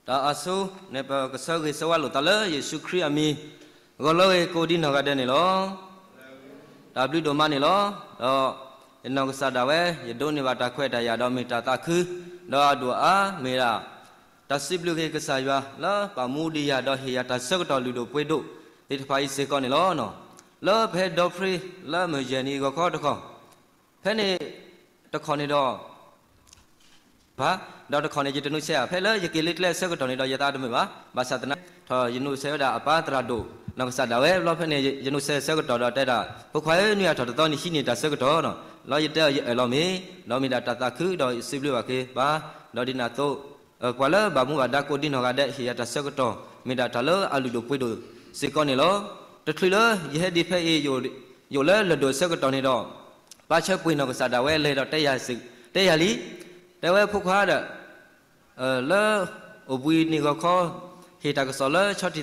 တၢ်အဆိန့ၣ် ပကဆၢဂ့ၤဆၢဝါလိာ်သးလၢယ့ၣ်ၡူးခရံာ်အမံၤ, ဂီၤလၢဂ့ၤကိးဒံနီၢ်ဂၤဒဲးန့ၣ်လီၤ. တၢ်ဘျုးဒိၣ်မးန့ၣ်လီၤ. ဒီးယနီၢ်ကစၢ်ဒၣ်ဝဲ ယဒိးန့ၢ်ဘၣ်တၢ်ခွဲးတၢ်ယာ်ဒီးမ့ၢ်တၢ်သးခု, ဒီးအဒိၣ်အါမ့ၢ်ဒၣ် တၢ်စံးဘျုးက့ၤကစၢ်ယွၤလၢပာ်မူဒံးယၤ ဒီးဟ့ၣ်ယၤတၢ်ဆၢကတီၢ်လုၢ်ဒိၣ်ပှ့ၤဒိၣ်သ့ၣ်တဖၣ်အံၤစ့ၢ်ကီးန့ၣ်လီၤ. လၢပဟဲဒီဖှ့လၢမုၢ်ယဲၢ်နံၤဂီၤခီတခီ, ဖဲန့ၣ်တခီန့ၣ်ဒီး ဖး, ဒီးတခီန့ၣ် ယတနုာ်ဆဲးဧါ, ဖဲလၢယက့ၤလၢကျဲအဆၢကတီၢ်န့ၣ်ဒီး ယသးတမုာ်ဘၣ်, ဘၣ်ဆၣ်သနာ်က့ ထီၣ်ယနုာ်ဆဲးဝဲဒၣ်အပၢ်သရၣ်ဒိၣ် နီၢ်ကစၢ်ဒၣ်ဝဲဘျီဖဲန့ၣ် ယနုာ်ဆဲးဆၢကတီၢ်ဒီးတဲဒၣ် ဖိခွါဧၢ နွံအါထီၣ်တသီနံၤဟံးန့ၢ်တၢ်ဆၢကတီၢ်နီၤ, လီယတဲအီၤယအၢၣ်လီၤမ့ၢ်, ဒီးမ့ၢ်ဒၣ်တၢ်သးခုဒီးယစံးဘျုးဘၣ်က့ၤပၢ်, ဒီးဒ်န့ၣ်အသိး ပှၤလၢဘၣ်မူဘၣ်ဒါကိးဒံနီၢ်ဂၤဒဲး ဟ့ၣ်ယၤတၢ်ဆၢကတီၢ် မ့ၢ်ဒၣ်တၢ်လၢအလုၢ်ဒိၣ်ပှ့ၤဒိၣ်စ့ၢ်ကီးန့ၣ်လီၤ. တချုးလၢယဟဲဒံးဖဲအံၤ ယအိၣ်လၢလၢၢ်ဒိၣ်အဆၢကတီၢ်န့ၣ်ဒီး ပၢ်ဆၢပှ့ၤနီၢ်ကစၢ်ဒၣ်ဝဲလဲၤဒီးတဲယၤလံ, တဲဝဲဖိခွါဒီး လၢအိၣ်ဘှံးနံၤဂီၤခီ ဟ့ၣ်တၢ်ကစီၣ်လၢဆီတံၢ်သီ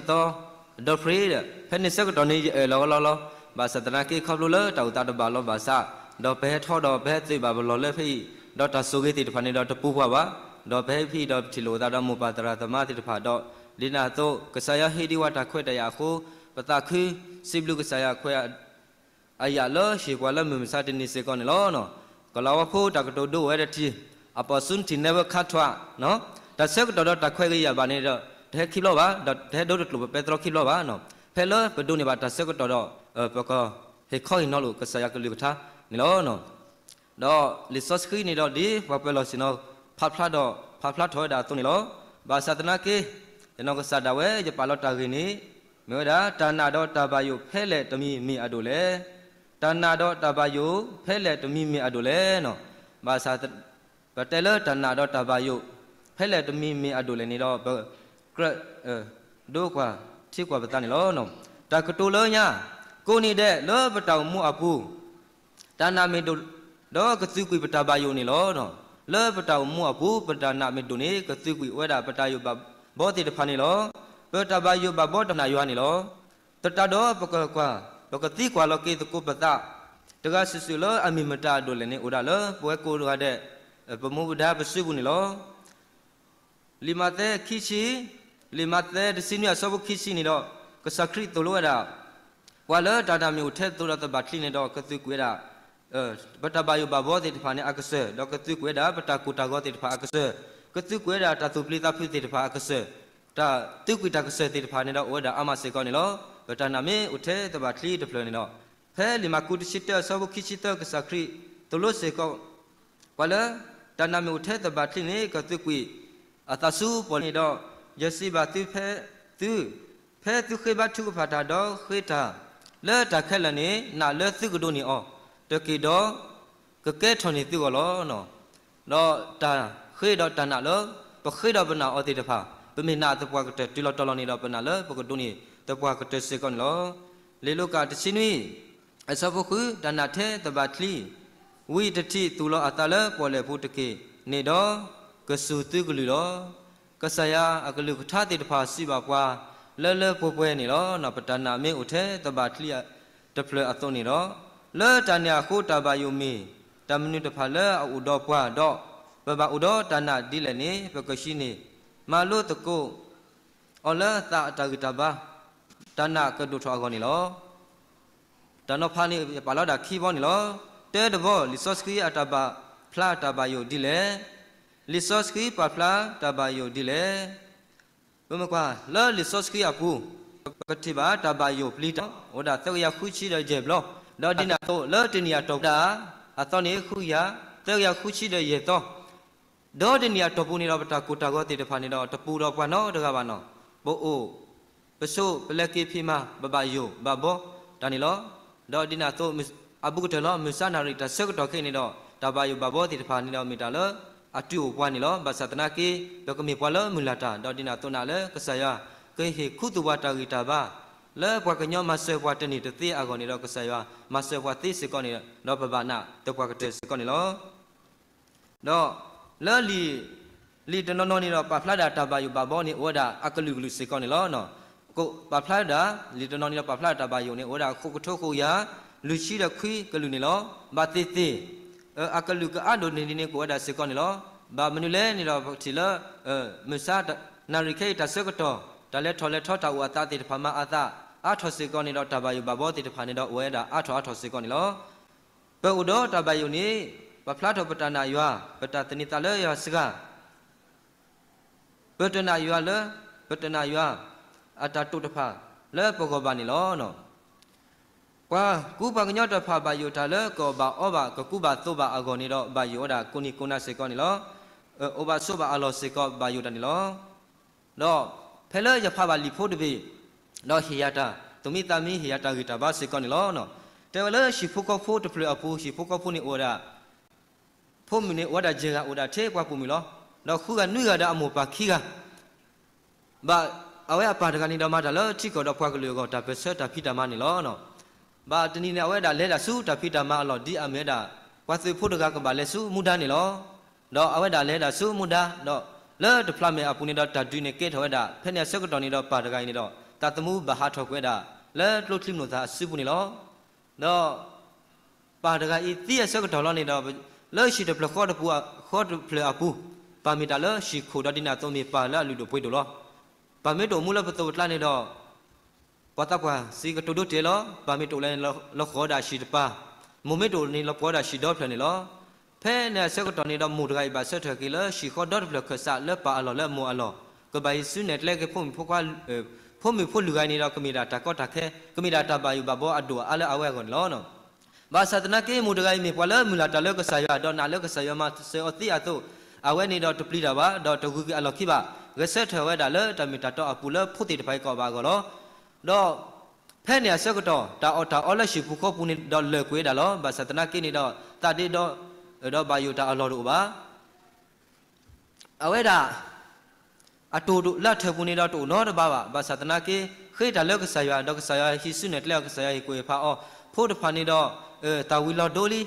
ဒီဖှ့ဒီး ဖဲန့ၣ်ဆၢကတီၢ်န့ၣ် ယအၢၣ်လီၤလီၤလီၤ, ဘၣ်ဆၣ်သနာ်က့ခီဖျိလၢတၢ်အိၣ်သးတဘၣ်လီၤဘၣ်ဆၣ်, ဒီးပဟဲထီၣ်ဒီးပဟဲသုးဘၣ်ပလီၢ်လၢဖဲအံၤ, ဒီးတၢ်ဆိၣ်ဂ့ၤသ့ၣ်တဖၣ်န့ၣ်ဒီးတပူၤပှၤဘၣ်, ဒီးပဟဲဖဲအံၤဒီးပထံၣ်လိာ်သးဒီးမိၢ်ပၢ်သရၣ်သမါသ့ၣ်တဖၣ်ဒီး ဒ်န့ၣ်အသိး ကစၢ်ယွၤဟ့ၣ်ဒံးဝဲတၢ်ခွဲးတၢ်ယာ်အဃိ ပသးခုစံးဘျုးကစၢ်ယွၤခွဲး အယာ်လၢဟ့ၣ်ပှၤလၢမုၢ်မဆါတနံၤစ့ၢ်ကီးန့ၣ်လီၤ. ကလၤဝါဖိတၢ်ကတိၤဒိအိၣ်ဝဲတထံၣ်, opportunity never come twice, တၢ်ဆၢကတီၢ်ဒီးတၢ်ခွဲးဂ့ၤယာ်ဘၣ်န့ၣ်ဒီး တဟဲခံဘျီဘၣ်, ဒီးတဟဲဒိတကျိာ်ပပဲတြီခံဘျီဘၣ်, ဖဲလၢပဒိးန့ၢ်ဘၣ်တၢ်ဆၢကတီၢ်ဒီး ပကဟ့ၣ်ခီဟ့ၣ်နီၤလိာ်ကစၢ်ယွၤကလုၢ်ကထါန့ၣ်လီၤ. ဒီးလံာ်စီဆှံန့ၣ်ဒီးဒ်ပှၤပၢၤလီၢ်ဆ့ၣ်နီၤ ဖးဖျါဒီး ဖးဖျါထီၣ်ဝဲဒၣ်အသိးန့ၣ်လီၤ. ဘၣ်ဆၣ်သနာ်က့ ယနီၢ်ကစၢ်ဒၣ်ဝဲ ယပာ်လီၤတၢ်ဂ့ၢ်န့ၣ် မ့ၢ်ဝဲဒၣ် တၢ်နာ်ဒီးတၢ်ဘၣ်ယိၣ်ဖဲလဲၣ်တမံၤမ့ၢ်အဒိၣ်လဲၣ်. တၢ်နာ်ဒီးတၢ်ဘၣ်ယိၣ်ဖဲလဲၣ်တမံၤမ့ၢ်အဒိၣ်လဲၣ်နီၤ. ဘၣ်ဆၣ် ပတဲလၢတၢ်နာ်ဒီးတၢ်ဘၣ်ယိၣ် ဖဲလဲၣ်တမံၤမ့ၢ်အဒိၣ်လဲၣ်န့ၣ်ဒီး ပကြၢး ဒိကွၢ်ထံကွၢ်ပသးန့ၣ်လီၤ. တၢ်ကတိၤလၢညါ ကိးနံၤဒဲးလၢပတၢ်အိၣ်မူအပူၤ တၢ်နာ်မ့ၢ်ဒိၣ် ဒီးကသုးကွံာ်ပတၢ်ဘၣ်ယိၣ်န့ၣ်လီၤ. လၢပတၢ်အိၣ်မူအပူၤ ပတၢ်နာ်မ့ၢ်ဒိၣ်န့ၣ် ကသုးကွံာ်ဝဲဒၣ်ပတၢ်ယိၣ်ဘၣ်ဘီသ့ၣ်တဖၣ်န့ၣ်လီၤ. ပတၢ်ဘၣ်ယိၣ်ဘၣ်ဘီတၢ်နာ်ယွၤန့ၣ်လီၤ. သတးဒီးပကကွၢ် ပကသံကွၢ်လီၤက့ၤသကိးပသး တဂၤစုာ်စုာ်လၢအမ့ၢ်မတၤအဒိၣ်လဲၣ်န့ၣ် အိၣ်ဒၣ်လၢပဝဲကိးဂၤဒဲး ပမူပဒါပစုပူၤန့ၣ်လီၤ. လံာ်မးသဲခံဆံ, လံာ်မးသဲတဆံနွံအဆၢဖိခံဆံန့ၣ်ဒီး ကစၢ်ခရံာ်သိၣ်လိဝဲဒၣ် ပှၤလၢတၢ်နာ်မ့ၢ်အိၣ်ထဲသိးဒီးသဘၣ်ချံန့ၣ်ဒီး ကသုးကွံာ်ဝဲဒၣ် ပတၢ်ဘၣ်ယိၣ်ဘၣ်ဘီသ့ၣ်တဖၣ်န့ၣ်အကစၢၢ်, ဒီးကသုးကွံာ်ဝဲဒၣ်ပတၢ်ကိၢ်တၢ်ဂီၤသ့ၣ်တဖၣ်အကစၢၢ်, ကသုးကွံာ်ဝဲဒၣ်တၢ်သူၣ်ပျံၤသးဖုးသ့ၣ်တဖၣ်အကစၢၢ်, တၢ်သုးကွံာ်တၢ်ကစၢၢ်သ့ၣ်တဖၣ်န့ၣ်ဒီးအိၣ်ဝဲဒၣ်အါမးစ့ၢ်ကီးန့ၣ်လီၤ. ပတၢ်နာ်မ့ၢ်အိၣ်ထဲသဘၣ်ချံတဖျၢၣ်န့ၣ်ဒီး ဖဲလံာ်မၢ်ကူးတဆံတၢအဆၢဖိခံဆံသၢ ကစၢ်ခရံာ်သိၣ်လိစ့ၢ်ကီး ပှၤလၢ တၢ်နာ်မ့ၢ်အိၣ်ထဲသဘၣ်ချံန့ၣ် ကသုးကွံာ်အသးဆူပီၣ်လဲၣ်န့ၣ်ဒီး ယစံးဘၣ်သုဖဲသု, ဖဲသုဃ့ဘါထုကဖၣ်တၢ်ဒီးဃ့တၢ်လၢတၢ်ခဲလၢာ်န့ၣ် နာ်လၢသုကဒိးန့ၢ်အီၤတက့ၢ်ဒီး ကကဲထီၣ်န့ၢ်သုဂီၢ်လီၤ. ဒီးတၢ်ဃ့ဒီးတၢ်နာ်လၢ ပဃ့ဒီးပနာ်အီၤသ့ၣ်တဖၣ် ပမ့ၢ်နာ်သပှၢ်ကတၢၢ်တုၤလီၤတီၤလီၤန့ၣ်ဒီး ပနာ်လၢပကဒိးန့ၢ်သပှၢ်ကတၢၢ်စ့ၢ်ကီးန့ၣ်လီၤ. လံာ်လူၤကၣ်တဆံနွံ အဆၢဖိဃု, တၢ်နာ်ထဲသဘၣ်ချံ ဝံတထံးသူၣ်လီၤအသးလၢပီၣ်လဲၣ်ပူၤတက့ၢ်န့ၣ်ဒီး ကစူၢ်သုကလုၢ်လီၤ. ကစၢ်ယွၤအကလုၢ်ကထါသ့ၣ်တဖၣ်စံးဘၣ်ပှၤလၢလၢပှဲၤပှဲၤန့ၣ်လီၤ. ပတၢ်နာ်မ့ၢ်အိၣ်ထဲသဘၣ်ချံတဖျၢၣ်အသိးန့ၣ်ဒီး လၢတၢ်န့ၣ်အဃိတၢ်ဘၣ်ယိၣ်မ့ၢ် တၢ်မနုၤတဖၣ်လၢအအိၣ်ဒီးပှၤဒီး ပဘၣ်အိၣ်ဒီးတၢ်နာ်ဒ်လဲၣ်န့ၣ် ပကဟံးန့ၢ်မၤလိသကိး အီၤလၢသးအတၢ်ဂံၢ်တၢ်ဘါ တၢ်နာ်ကဒိၣ်ထီၣ်အဂီၢ်န့ၣ်လီၤ. တၢ်နီၤဖးန့ၣ် ယပာ်လီၤဒၣ်ခံဘီန့ၣ်လီၤ. တၢတဘီ လံာ်စီဆှံအတၢ်ပာ်ဖျါတၢ်ဘၣ်ယိၣ်ဒ်လဲၣ်. လံာ်စီဆှံပာ်ဖျါတၢ်ဘၣ်ယိၣ်ဒ်လဲၣ်. ပမ့ၢ်ကွၢ်လၢလံာ်စီဆှံအပူၤ ပကထံၣ်ဘၣ်တၢ်ဘၣ်ယိၣ်ပျံၤတၢ် အိၣ်ဝဲဒၣ်သၢကယၤဃုဆံဒီးယဲၢ်ဘျီ, ဒီးဒ်န့ၣ်အသိးလၢတနံၣ်အတီၢ်ပူၤဒၣ် အသီန့ၣ်ဃုကယၤ သၢကယၤဃုဆံဒီးယဲၢ်သီ ဒီးတနံၣ်အတီၢ်ပူၤန့ၣ်ဒီး ပတၢ်ကိၢ်တၢ်ဂီၤသ့ၣ်တဖၣ်န့ၣ်ဒီး တပူၤဒီးပှၤနီတဂၤဘၣ်နီၤ. ပအိၣ် ပဆိး ပလဲၤက့ၤဖံးမၤ ပဘၣ်ယိၣ်ဘၣ်ဘီတၢ်န့ၣ်လီၤ. ဒီးဒ်န့ၣ်အသိး အဘူးကတၢၢ်လီၤ မုၢ်ဆါနၣ်ရံၣ်တၢ်ဆၢကတီၢ်ခဲအံၤန့ၣ်ဒီး တၢ်ဘၣ်ယိၣ်ဘၣ်ဘီသ့ၣ်တဖၣ်န့ၣ်ဒီး မ့ၢ်တၢ်လၢအတုၤအိၣ်ပှၤန့ၣ်လီၤ. ဘၣ်ဆၣ်သနာ်က့ ပကမ့ၢ်ပှၤလၢမုၢ်လၢ်တၢ် ဒီးဒ်န့ၣ်အသိးနာ်လၢကစၢ်ယွၤ ကဟ့ၣ်ခူသူၣ်ပှၤတၢ်ဂံၢ်တၢ်ဘါ လၢပှၤကညီမၤစၢၤပှၤတန့ၢ်တသ့အဂီၢ်န့ၣ်ဒီး ကစၢ်ယွၤမၤစၢၤပှၤသ့စ့ၢ်ကီးန့ၣ် ဒီးပဘၣ်နာ်သပှၢ်ကတၢၢ်စ့ၢ်ကီးန့ၣ်လီၤ. ဒီးလၢလံာ် လံာ်တနီၤနီၤန့ၣ်ဒီး ပာ်ဖျါဒၣ်တၢ်ဘၣ်ယိၣ်ဘၣ်ဘီန့ၣ် အိၣ်ဝဲဒၣ်အကလုာ်ကလုာ်စ့ၢ်ကီးန့ၣ်လီၤ. ပာ်ဖျါဒၣ် လံာ်တနီၤန့ၣ်ဒီးပာ်ဖျါဒၣ်တၢ်ဘၣ်ယိၣ်န့ၣ် အိၣ်ဝဲဒၣ်ဃိးကထိဃိးကယၤ လွံၢ်ဆံဒီးခွံကလုာ်န့ၣ်လီၤ. ဘၣ်သ့ၣ်သ့ၣ် အကလုာ်ကအါဒိၣ်န့ၢ်ဒ်န့ၣ်ကအိၣ်ဝဲဒၣ်စ့ၢ်ကီးန့ၣ်လီၤ. ဘၣ်မနုၤလဲၣ်န့ၣ်ဒီး ပကထံၣ်လၢ မုၢ်ဆါ နၣ်ရံၣ်ခဲအံၤတၢ်ဆၢကတီၢ် တၢ်လဲၤထီၣ်လဲၤထီတၢ်အိၣ်အသးသ့ၣ်တဖၣ်မၤအသး အါထီၣ်စ့ၢ်ကီးန့ၣ်ဒီး တၢ်ဘၣ်ယိၣ်ဘၣ်ဘီသ့ၣ်တဖၣ်န့ၣ်ဒီး အိၣ်ဝဲဒၣ်အါထီၣ်အါထီၣ်စ့ၢ်ကီးန့ၣ်လီၤ. ပအိၣ်ဒီးတၢ်ဘၣ်ယိၣ်န့ၣ် ပဖျါထီၣ်ပတၢ်နာ်ယွၤ ပတၢ်သန့ၤသးလၢယွၤစှၤ ပတနာ်ယွၤလၢ ပတနာ်ယွၤ အတၢ်တိာ်တဖၣ်လၢပဂီၢ်ဘၣ်န့ၣ်လီၤ. ပှၤကူပှၤကညီတဖၣ်ဘၣ်ယိၣ်တၢ်လၢကအီၣ်ဘၣ်အီဘၣ် ကကူဘၣ်သိးဘၣ်အဂီၢ်န့ၣ်ဒီး ဘၣ်ယိၣ်ဝဲဒၣ်ကိးနံၤကိးနၤစ့ၢ်ကီးန့ၣ်လီၤ. အိၣ်ဘၣ်ဆိးဘၣ်အလီၢ်စ့ၢ်ကီးဘၣ်ယိၣ်တၢ်န့ၣ်လီၤ. ဒီးဖဲလၢယဖးဘၣ်လံာ်ဖိတဘ့ၣ် ဒီးဟ့ၣ်ယၤတၢ် သူၣ်မံသးမံ ဟ့ၣ်ယၤတၢ်ဂံၢ်တၢ်ဘါစ့ၢ်ကီးန့ၣ်လီၤ. တဲဝဲလၢဟံၣ်ဖိဃီဖိတဖျၢၣ်အပူၤ ဟံၣ်ဖိဃီဖိန့ၣ်အိၣ်ဝဲဒၣ် ဖိမုၣ်န့ၣ်အိၣ်ဝဲဒၣ်ယဲၢ်ဂၤ အိၣ်ဒၣ်ထဲပှၤပိာ်မုၣ်လီၤ. ဒီးဃုဂၤနွံဂၤဒီးအမိၢ်ပၢ်ခံဂၤ ဘၣ်အဝဲအပၢ်တဂၤန့ၣ်ဒီးမၤတၢ်လၢထံကီၢ်ဒီးပှၤကလုာ်အဂီၢ် တၢ်ပၢၢ်ဆၢတၢ်ဖံးတၢ်မၤန့ၣ်လီၤ. ဘၣ်တနံၤန့ၣ် အဝဲဒၣ်လဲၤဒၣ်ဆူတၢ်ဖံးတၢ်မၤအလီၢ် ဒ်အမ့ၢ်ဝဲဒၣ် ပှၤသုးဖိတဂၤကဘၣ်လဲၤဆူမူဒါန့ၣ်လီၤ. ဒီးအဝဲဒၣ်လဲၤဒၣ်ဆူမူဒါ ဒီးလၢတဖျါမဲာ်အပူၤန့ၣ်ဒီး တၢ်ဒုးန့ၣ်ကဲထီၣ်ဝဲဒၣ် ဖဲန့ၣ်အဆၢကတီၢ်န့ၣ်ဒီး ပၢ်တဂၤအံၤန့ၣ်ဒီး သးသမူဘၣ်ဟးထီၣ်ကွံာ်ဝဲဒၣ် လၢကျိချံမျိာ်သၣ်အစုပူၤန့ၣ်လီၤ. ဒီး ပၢ်တဂၤအံၤသံအဆၢကတီၢ်လီၤန့ၣ်ဒီး လၢဟံၣ်တဖျၢၣ်ဃီတပူၤ ဃီတဖျၢၣ်အပူၤ ပၢ်မ့ၢ်တၢ်လၢဟံၣ်ခိၣ်ဒီးဒ်န့ၣ်အသိးမ့ၢ်ပၢ်လၢအလုၢ်ဒိၣ်ပှ့ၤဒိၣ်လီၤ. ပၢ်မ့ၢ်တအိၣ်မူလၢပသိးပကျါန့ၣ်ဒီး ပှၤသးပှၢ်စံးကတိၤဒိတ့ၢ်လီၤ. ပၢ်မ့ၢ်တအိၣ်လၢၤန့ၣ် လီၤဃီၤဝဲဒၣ်ဟံၣ်တပၤ, မိၢ်မ့ၢ်တအိၣ်န့ၣ် လီၤပှီၤဝဲဒၣ်ဟံၣ်ဒီဖျၢၣ်န့ၣ်လီၤ. ဖဲန့ၣ်အဆၢကတီၢ်န့ၣ်ဒီး မိၢ်တဂၤအံၤဘၣ်ဆၢထၢၣ်က့ၤလၢဟံၣ်ဃီဒီတဖျၢၣ်ခၢၣ်စး လၢပၢ်အလီၢ်လၢအမိၢ်အလီၢ်, ကဘၣ်ဟံးစုနဲၣ်ကျဲက့ၤဖိမုၣ်ဖိခွါ ဖိမုၣ်ဖိလုၢ်ဂၤအံၤန့ၣ်ဒီး ကမ့ၢ်ဒၣ်တၢ်ကီတၢ်ခဲ ကမ့ၢ်ဒၣ်တၢ်ဘၣ်ယိၣ်ဘၣ်ဘီအဒိၣ်အအါလၢအဝဲအဂီၢ်န့ၣ်လီၤ. ဘၣ်ဆၣ်သနာ်က့ မိၢ်တဂၤအံၤမ့ၢ်ပှၤလၢမုၢ်လၢ်တၢ်လၢကစၢ်ယွၤ ဒီးနာ်လၢကစၢ်ယွၤမၤစၢၤအီၤသ့အသိး, အဝဲန့ၣ်ဒီးတပျံၤတၢ်ဘၣ် ဒီးတဂုာ်က့ၤအလီၢ်ခံဘၣ်. ဂဲၤဆၢထၢၣ်ဝဲဒၣ်လၢတၢ်မ့ၢ်တၢ်တီအပူၤလၢဖိသ့ၣ်တဖၣ်အံၤကအီၣ်ဘၣ်အဂီၢ်လီၤ. ဒီးဖဲန့ၣ်အဆၢကတီၢ် တၢ်အီၣ်တၢ်အီလၢဟံၣ်ပူၤဃီပူၤန့ၣ်ဒီးလၢာ်ကွံာ်ဝဲဒၣ်လီၤ. ဘၣ်ဆၣ်သနာ်က့န့ၣ်ဒီး သးဒ့ဒီ ဒီးဘၣ်ယိၣ်တၢ်အလီၢ်တအိၣ်ဘၣ်. အဝဲဒၣ် အတိၢ်လၢအထၢၣ်ပူၤန့ၣ်ဒီးတအိၣ်နီတဘ့ၣ်ဘၣ်. ဘၣ်ဆၣ်သနာ်က့ ဃ့တၢ်လၢကစၢ်ယွၤ ဒီးကစၢ်ယွၤဟံးစုနဲၣ်ကျဲအီၤ ကစၢ်ယွၤဟ့ၣ်ကူၣ်ဟ့ၣ်ဖးအီၤ, ဖိတဖၣ်န့ၣ်ဒီး သၣ်ဝံၤလီၤဒိလံ.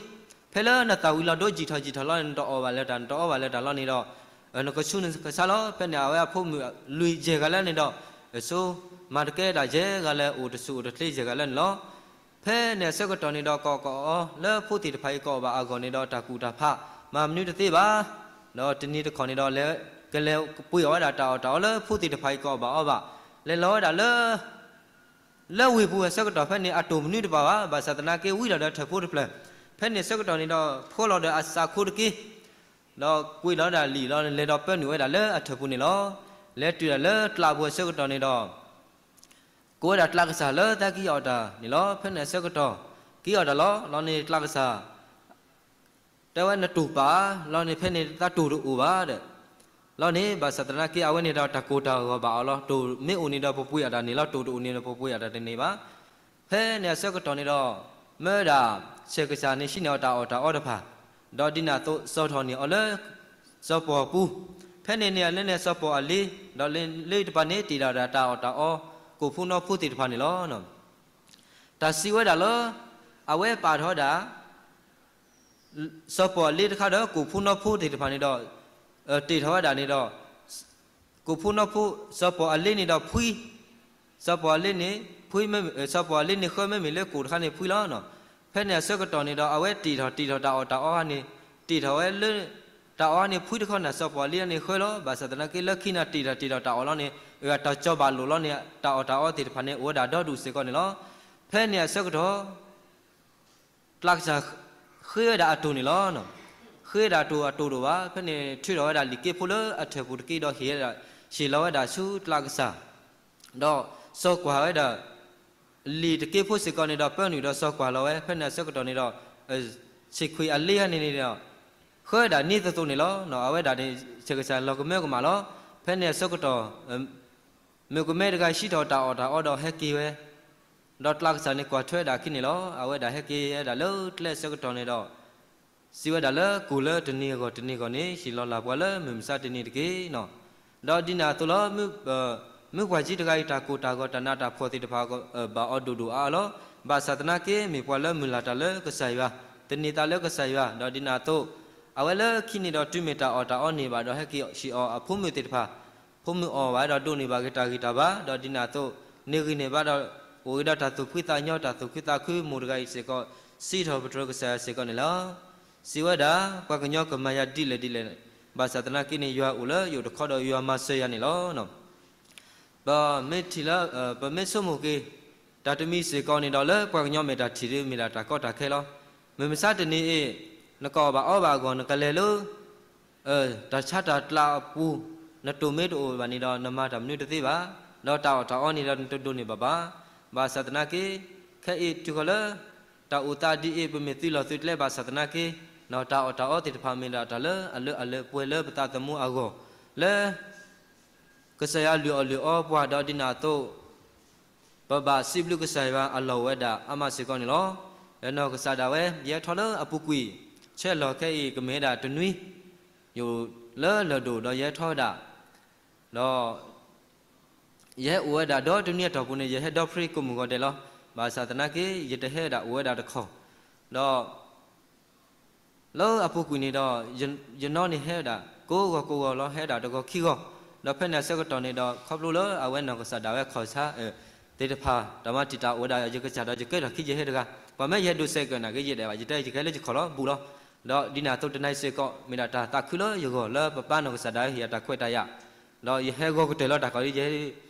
ဖဲလၢနသၣ်ဝံၤလီၤဒိယံာ်ထီၣ်ယံာ်ထီၣ်လီၤန့ၣ် နတအီၣ်ဘၣ်လၢၤတၢ် နတအီဘၣ်လၢၤတၢ်လီၤန့ၣ်ဒီး နကဆူးနကဆါလီၤ. ဖဲန့ၣ်အဝဲအဖိမုၣ်လွံၢ်ယဲၢ်ဂၤလၢန့ၣ်ဒီး ဆိ မၤတကဲဒၣ်ယဲၢ်ဂၤလၢအိၣ်တဆူၣ်အိၣ်တချ့ယဲၢ်ဂၤလၢန့ၣ်လီၤ. ဖဲန့ၣ်အဆၢကတီၢ်န့ၣ်ဒီး ကအီၣ်ကအီလၢဖိသ့ၣ်တဖၣ်အံၤကအီၣ်ဘၣ်အဂီၢ်န့ၣ်ဒီး တၢ်ကူၣ်တၢ်ဖး မၤမနုၤတသ့ဘၣ်. ဒီးတနံၤတခီန့ၣ်ဒီး ကလဲၤကပှ့ၤအီၣ်ဝဲဒၣ်တၢ်အီၣ်တၢ်အီလၢဖိသ့ၣ်တဖၣ်အံၤကအီၣ်ဘၣ်အီဘၣ်. လဲၤလီၤဝဲဒၣ်လၢ လၢဝ့ၢ်ပူၤအဆၢကတီၢ်ဖဲန့ၣ် အတိၢ်မနုၤတဘၣ်ဘၣ်. ဘၣ်ဆၣ်သနာ်က့ဝံလီၤဒီးထၢၣ်ဖိတဖျၢၣ်, ဖဲန့ၣ်အဆၢကတီၢ်န့ၣ်ဒီး ဖှီလီၤဒီးအစးခိတက့ၢ်, ဒီးကွံာ်လီၤဝဲဒၣ်လံာ်လီၤ လဲၤဒီးပၢနုာ်ဝဲဒၣ်လၢအထၢၣ်ပူၤန့ၣ်လီၤ. လဲၤတုၤဒၣ်လၢကျးပူၤအဆၢကတီၢ်န့ၣ်ဒီး ကိးဝဲဒၣ်ကျးကစၢ်လၢသးက့ၤအီၣ်တၢ်န့ၣ်လီၤ. ဖဲန့ၣ်အဆၢကတီၢ် က့ၤအီၣ်တၢ်လီၤ. လီၤန့ၣ်ကျးကစၢ် တဲဝဲနတူၢ်ပာ်လီၤန့ၣ် ဖဲန့ၣ်သးတူၢ်တအိၣ်ဘၣ်ဒီး လီၤန့ၣ် ဘၣ်ဆၣ်သနာ်က့အဝဲန့ၣ်ဒီးတၢ်ကိၢ်တၢ်ဂီၤဘၣ်အီၤလီၤ. တူၢ်မ့ၢ်အိၣ်န့ၣ်ဒီးပပှ့ၤအီၣ်တၢ်န့ၣ်လီၤ. တူၢ်တအိၣ်န့ၣ်ဒီးပပှ့ၤအီၣ်တၢ်တန့ၢ်ဘၣ်. ဖဲန့ၣ်အဆၢကတီၢ်န့ၣ်ဒီး မၢဝဲဒၣ် ဆဲးကစၢ်န့ၣ် ဟံးန့ၢ်အီၤတၢ်အီၣ်တၢ်အီတဖၣ်, ဒီးဒ်န့ၣ်အသိး စီၤထီၣ်န့ၢ်အီၤလၢ စီၤပီၣ်အပူၤ, ဖဲန့ၣ်န့ၣ်လၢန့ၣ်စီၤပီၣ်အလ့, ဒီးလၢလၢတပၤန့ၣ် တ့ၢ်ဒၣ်တၢ်အီၣ်တၢ်အီ ကိၣ်ဖိနီဖိသ့ၣ်တဖၣ်န့ၣ်လီၤ. တၢ်စံးဝဲဒၣ်လၢ အဝဲပာ်ထီၣ်ဝဲဒၣ် စီၤပီၣ်အလ့တခါဒီး ကိၣ်ဖိနီဖိသ့ၣ်တဖၣ်န့ၣ်ဒီး တ့ၢ်ထီၣ်ဝဲဒၣ်န့ၣ်ဒီး ကိၣ်ဖိနီဖိ စီၤပီၣ်အလ့န့ၣ်ဒီးဖှံ, စီၤပီၣ်အလ့န့ၣ် ဖှံမ့မ့ၢ် စီၤပီၣ်အလ့န့ၣ်ဃၢမ့မ့ၢ်လၢကိၣ်တခါန့ၣ်ဖှံလီၤ. ဖဲန့ၣ်အဆၢကတီၢ်န့ၣ်ဒီး အဝဲတ့ၢ်ထီၣ်တ့ၢ်ထီၣ်တၢ်အီၣ်တၢ်အီန့ၣ် တ့ၢ်ထီၣ်ဝဲလၢ တၢ်အီၣ်န့ၣ်ဖှံတခီန့ၣ် စီၤပီၣ်အလ့န့ၣ်ဃၢလီၤ. ဘၣ်ဆၣ်သနာ်က့လၢခံန့ၣ်တ့ၢ်ထီၣ်တ့ၢ်ထီၣ်တၢ်အီၣ်လီၤန့ၣ် တၢ်ကၠီၤဘၣ်လိာ်လီၤန့ၣ် တၢ်အီၣ်တၢ်အီသ့ၣ်တဖၣ်န့ၣ် အိၣ်ဝဲဒၣ်ဒီဒူၣ်စ့ၢ်ကီးန့ၣ်လီၤ. ဖဲန့ၣ်အဆၢကတီၢ် ကျးကစၢ် ဃ့ဝဲဒၣ်အတိၢ်န့ၣ်လီၤ. ဃ့ဝဲဒၣ်အတိၢ်အတိၢ်တအိၣ်ဘၣ်. ဖဲန့ၣ်ထုးထီၣ်ဝဲဒၣ်လံာ်က့ဖိလၢအထၢၣ်ပူၤတက့ၢ်ဒီးဟ့ၣ်ဝဲဒၣ် ဟ့ၣ်လီၤဝဲဒၣ်ဆူကျးကစၢ် ဒီးစီၤကွၢ်ဝဲဒၣ် လံာ်တက့ဖိစ့ၢ်ကီးန့ၣ်ဒီး ပၢနုာ်ဒီးစီၤကွၢ်လီၤဝဲ. ဖဲန့ၣ်အဆၢကတီၢ်န့ၣ်ဒီး ဆံးခွံအလ့ဟဲန့ၣ်န့ၣ်ဒီး ဃ့ဝဲဒၣ်န့ၣ်သိးသိးန့ၣ်လီၤ. အဝဲဒၣ်န့ၣ် ဆဲးကစၢ်လီၤကမၢကမၣ်လီၤ. ဖဲန့ၣ်အဆၢကတီၢ် မုၣ်ကမဲတဂၤဟံးထီၣ်တၢ်အီၣ်တၢ်အီဒီးဟဲက့ၤဝဲ, ဒီးကျးကစၢ်န့ၣ်ကွၢ်ထွဲဒၣ်အခံန့ၣ်လီၤ. အဝဲဒၣ်ဟဲက့ၤဝဲဒၣ်လၢကျဲအဆၢကတီၢ်န့ၣ်ဒီး စံးဝဲဒၣ်လၢ ကိၣ်လၢတနံၤအဂီၢ်တနံၤအဂီၢ်န့ၣ် ဟ့ၣ်လီၤလၢ်ပှၤလၢမုၢ်မဆါတနံၤတက့ၢ်. ဒီးဒ်န့ၣ်အသိးလီၤ. မုၣ်ပှၢ်ကၠံတဂၤအံၤ တၢ်ကိၢ်တၢ်ဂီၤတၢ်နးတၢ်ဖှီၣ်သ့ၣ်တဖၣ် ဘၣ်အီၤဒိၣ်ဒိၣ်အါအါလီၤ. ဘၣ်ဆၣ်သနာ်က့ မ့ၢ်ပှၤလၢမုၢ်လၢ်တၢ်လၢကစၢ်ယွၤ, သန့ၤသးလၢကစၢ်ယွၤ, ဒီးဒ်န့ၣ်အသိး အဝဲလၢခံန့ၣ်ဒီး တုၤမ့ၢ်တၢ်အီၣ်တၢ်အီန့ၢ်ဘၣ်ဒီး ဟဲက့ၤဟံၣ်အီၣ်အဖိမုၣ်သ့ၣ်တဖၣ်, ဖိမုၣ်အီၣ်ဘၣ်ဒီးဒိးန့ၢ်ဘၣ်က့ၤတၢ်ဂံၢ်တၢ်ဘါ, ဒီးဒ်န့ၣ်အသိး န့ၢ်ဂံၢ်န့ၢ်ဘါဒီး အိၣ်ဂ့ၤဒီးတၢ်သူၣ်ဖှံသးညီ တၢ်သူၣ်ခုသးခု မိၢ်တဂၤအံၤစ့ၢ်ကီး စံးထီၣ်ပတြၢၤကစၢ်ယွၤစ့ၢ်ကီးန့ၣ်လီၤ. စံးဝဲဒၣ် ပှၤကညီကမၤယၤဒ်လဲၣ်ဒ်လဲၣ် ဘၣ်ဆၣ်သနာ်က့န့ၣ် ယွၤအိၣ်လၢယအိၣ်တခီဒီးယွၤမၤစၢၤယၤန့ၣ်လီၤ. ပမ့ၢ်ထံၣ်လၢ ပမ့ၢ်ဆိကမိၣ်က့ၤ တၢ်တမံၤစ့ၢ်ကီးန့ၣ်ဒီး လၢပှၤကညီမဲာ်တၢ်ထံၣ်ဒ်မ့ၢ်ဒၣ်တၢ်ကီတၢ်ခဲလီၤ. မုၢ်မဆါတနံၤအံၤ နကအီၣ်ဘၣ်အီဘၣ်အဂီၢ် နကလဲၤလၢ တၢ်ဆါတၢ်ကျးအပူၤ နတိၢ်မ့ၢ်တအိၣ်ဘၣ်န့ၣ်ဒီး နမၤတၢ်မနုၤတသ့ဘၣ်. ဒီးတၢ်အီၣ်တၢ်အီန့ၣ်ဒီး နတဒိးန့ၢ်ဘၣ်ဘၣ်. ဘၣ်ဆၣ်သနာ်က့ ခဲအံၤတုၤဃီၤလၢ တၢ်အိၣ်သးဒ်အံၤ ပမ့ၢ်သုးလီၢ်သုးကျဲဘၣ်ဆၣ်သနာ်က့ တၢ်အီၣ်တၢ်အီသ့ၣ်တဖၣ်မ့ၢ်ဒၣ်တၢ်လၢအလၢအလၢပှဲၤလၢပသးသမူအဂီၢ် လၢ ကစၢ်ယွၤလုၢ်အီၣ်လုၢ်အီပှၤ ဒီးဒ်န့ၣ်အသိး ပဘၣ်စံးဘျုးကစၢ်ယွၤအလီၢ်အိၣ်ဝဲဒၣ်အါမးစ့ၢ်ကီးန့ၣ်လီၤ. ယနီၢ်ကစၢ်ဒၣ်ဝဲ ယဟဲထီၣ်လၢအပူၤကွံာ် ဆဲးလီၤခဲအံၤကမ့ၢ်ဝဲဒၣ်တနွံ ယအိၣ်လၢလၢၢ်ဒိၣ်ဒီးယဟဲထီၣ်ဝဲဒၣ် ဒီး ယဟဲအိၣ်ဝဲဒၣ်ဒီတနွံအတီၢ်ပူၤန့ၣ် ယဟဲဒီဖျ့ကိးမုၢ်ဂီၤဒဲးလီၤ. ဘၣ်ဆၣ်သနာ်က့ ယတဟဲဝဲဒၣ်အိၣ်ဝဲဒၣ်တခီ ဒီး လၢအပူၤကွံာ်န့ၣ်ဒီး ယနီၢ်န့ၣ်ဟဲဝဲဒၣ် ကိးဂီၤကိးဂီၤလီၤ ဟဲဒၣ်တဂီၤခံဂီၤ, ဒီးဖဲန့ၣ်အဆၢကတီၢ်န့ၣ်ဒီး ခီဖျိလၢအဝဲနီၢ်ကစၢ်ဒၣ်ဝဲခီၣ်ဆါ သ့ၣ်တဖၣ် တၢ်မၤတံာ်တာ်အိၣ်ဝဲဒၣ် ယကစၢ်ဒီးယကဲထီၣ်ခံယဟဲတဂၤ, ပှၤမ့ၢ်ယဟဲဒိးစဲးကၢၣ်နာ်က့ယဲဒၣ်ဘၣ် ယတဲယကဟဲလၢယခီၣ်လီၤ ဘူးလီၤ. ဒီးဒ်န့ၣ်အသိးတနံၤစ့ၢ်ကီး မ့ၢ်ဒၣ်တၢ်သးခုလၢယဂီၢ်လၢပပၢ်နီၢ်ကစၢ်ဒၣ်ဝဲဟ့ၣ်ယၤတၢ်ခွဲးတၢ်ယာ်, ဒီးယဟဲဂီၤကတၢၢ်လီၤတၢ်ခီၣ် ယဟဲ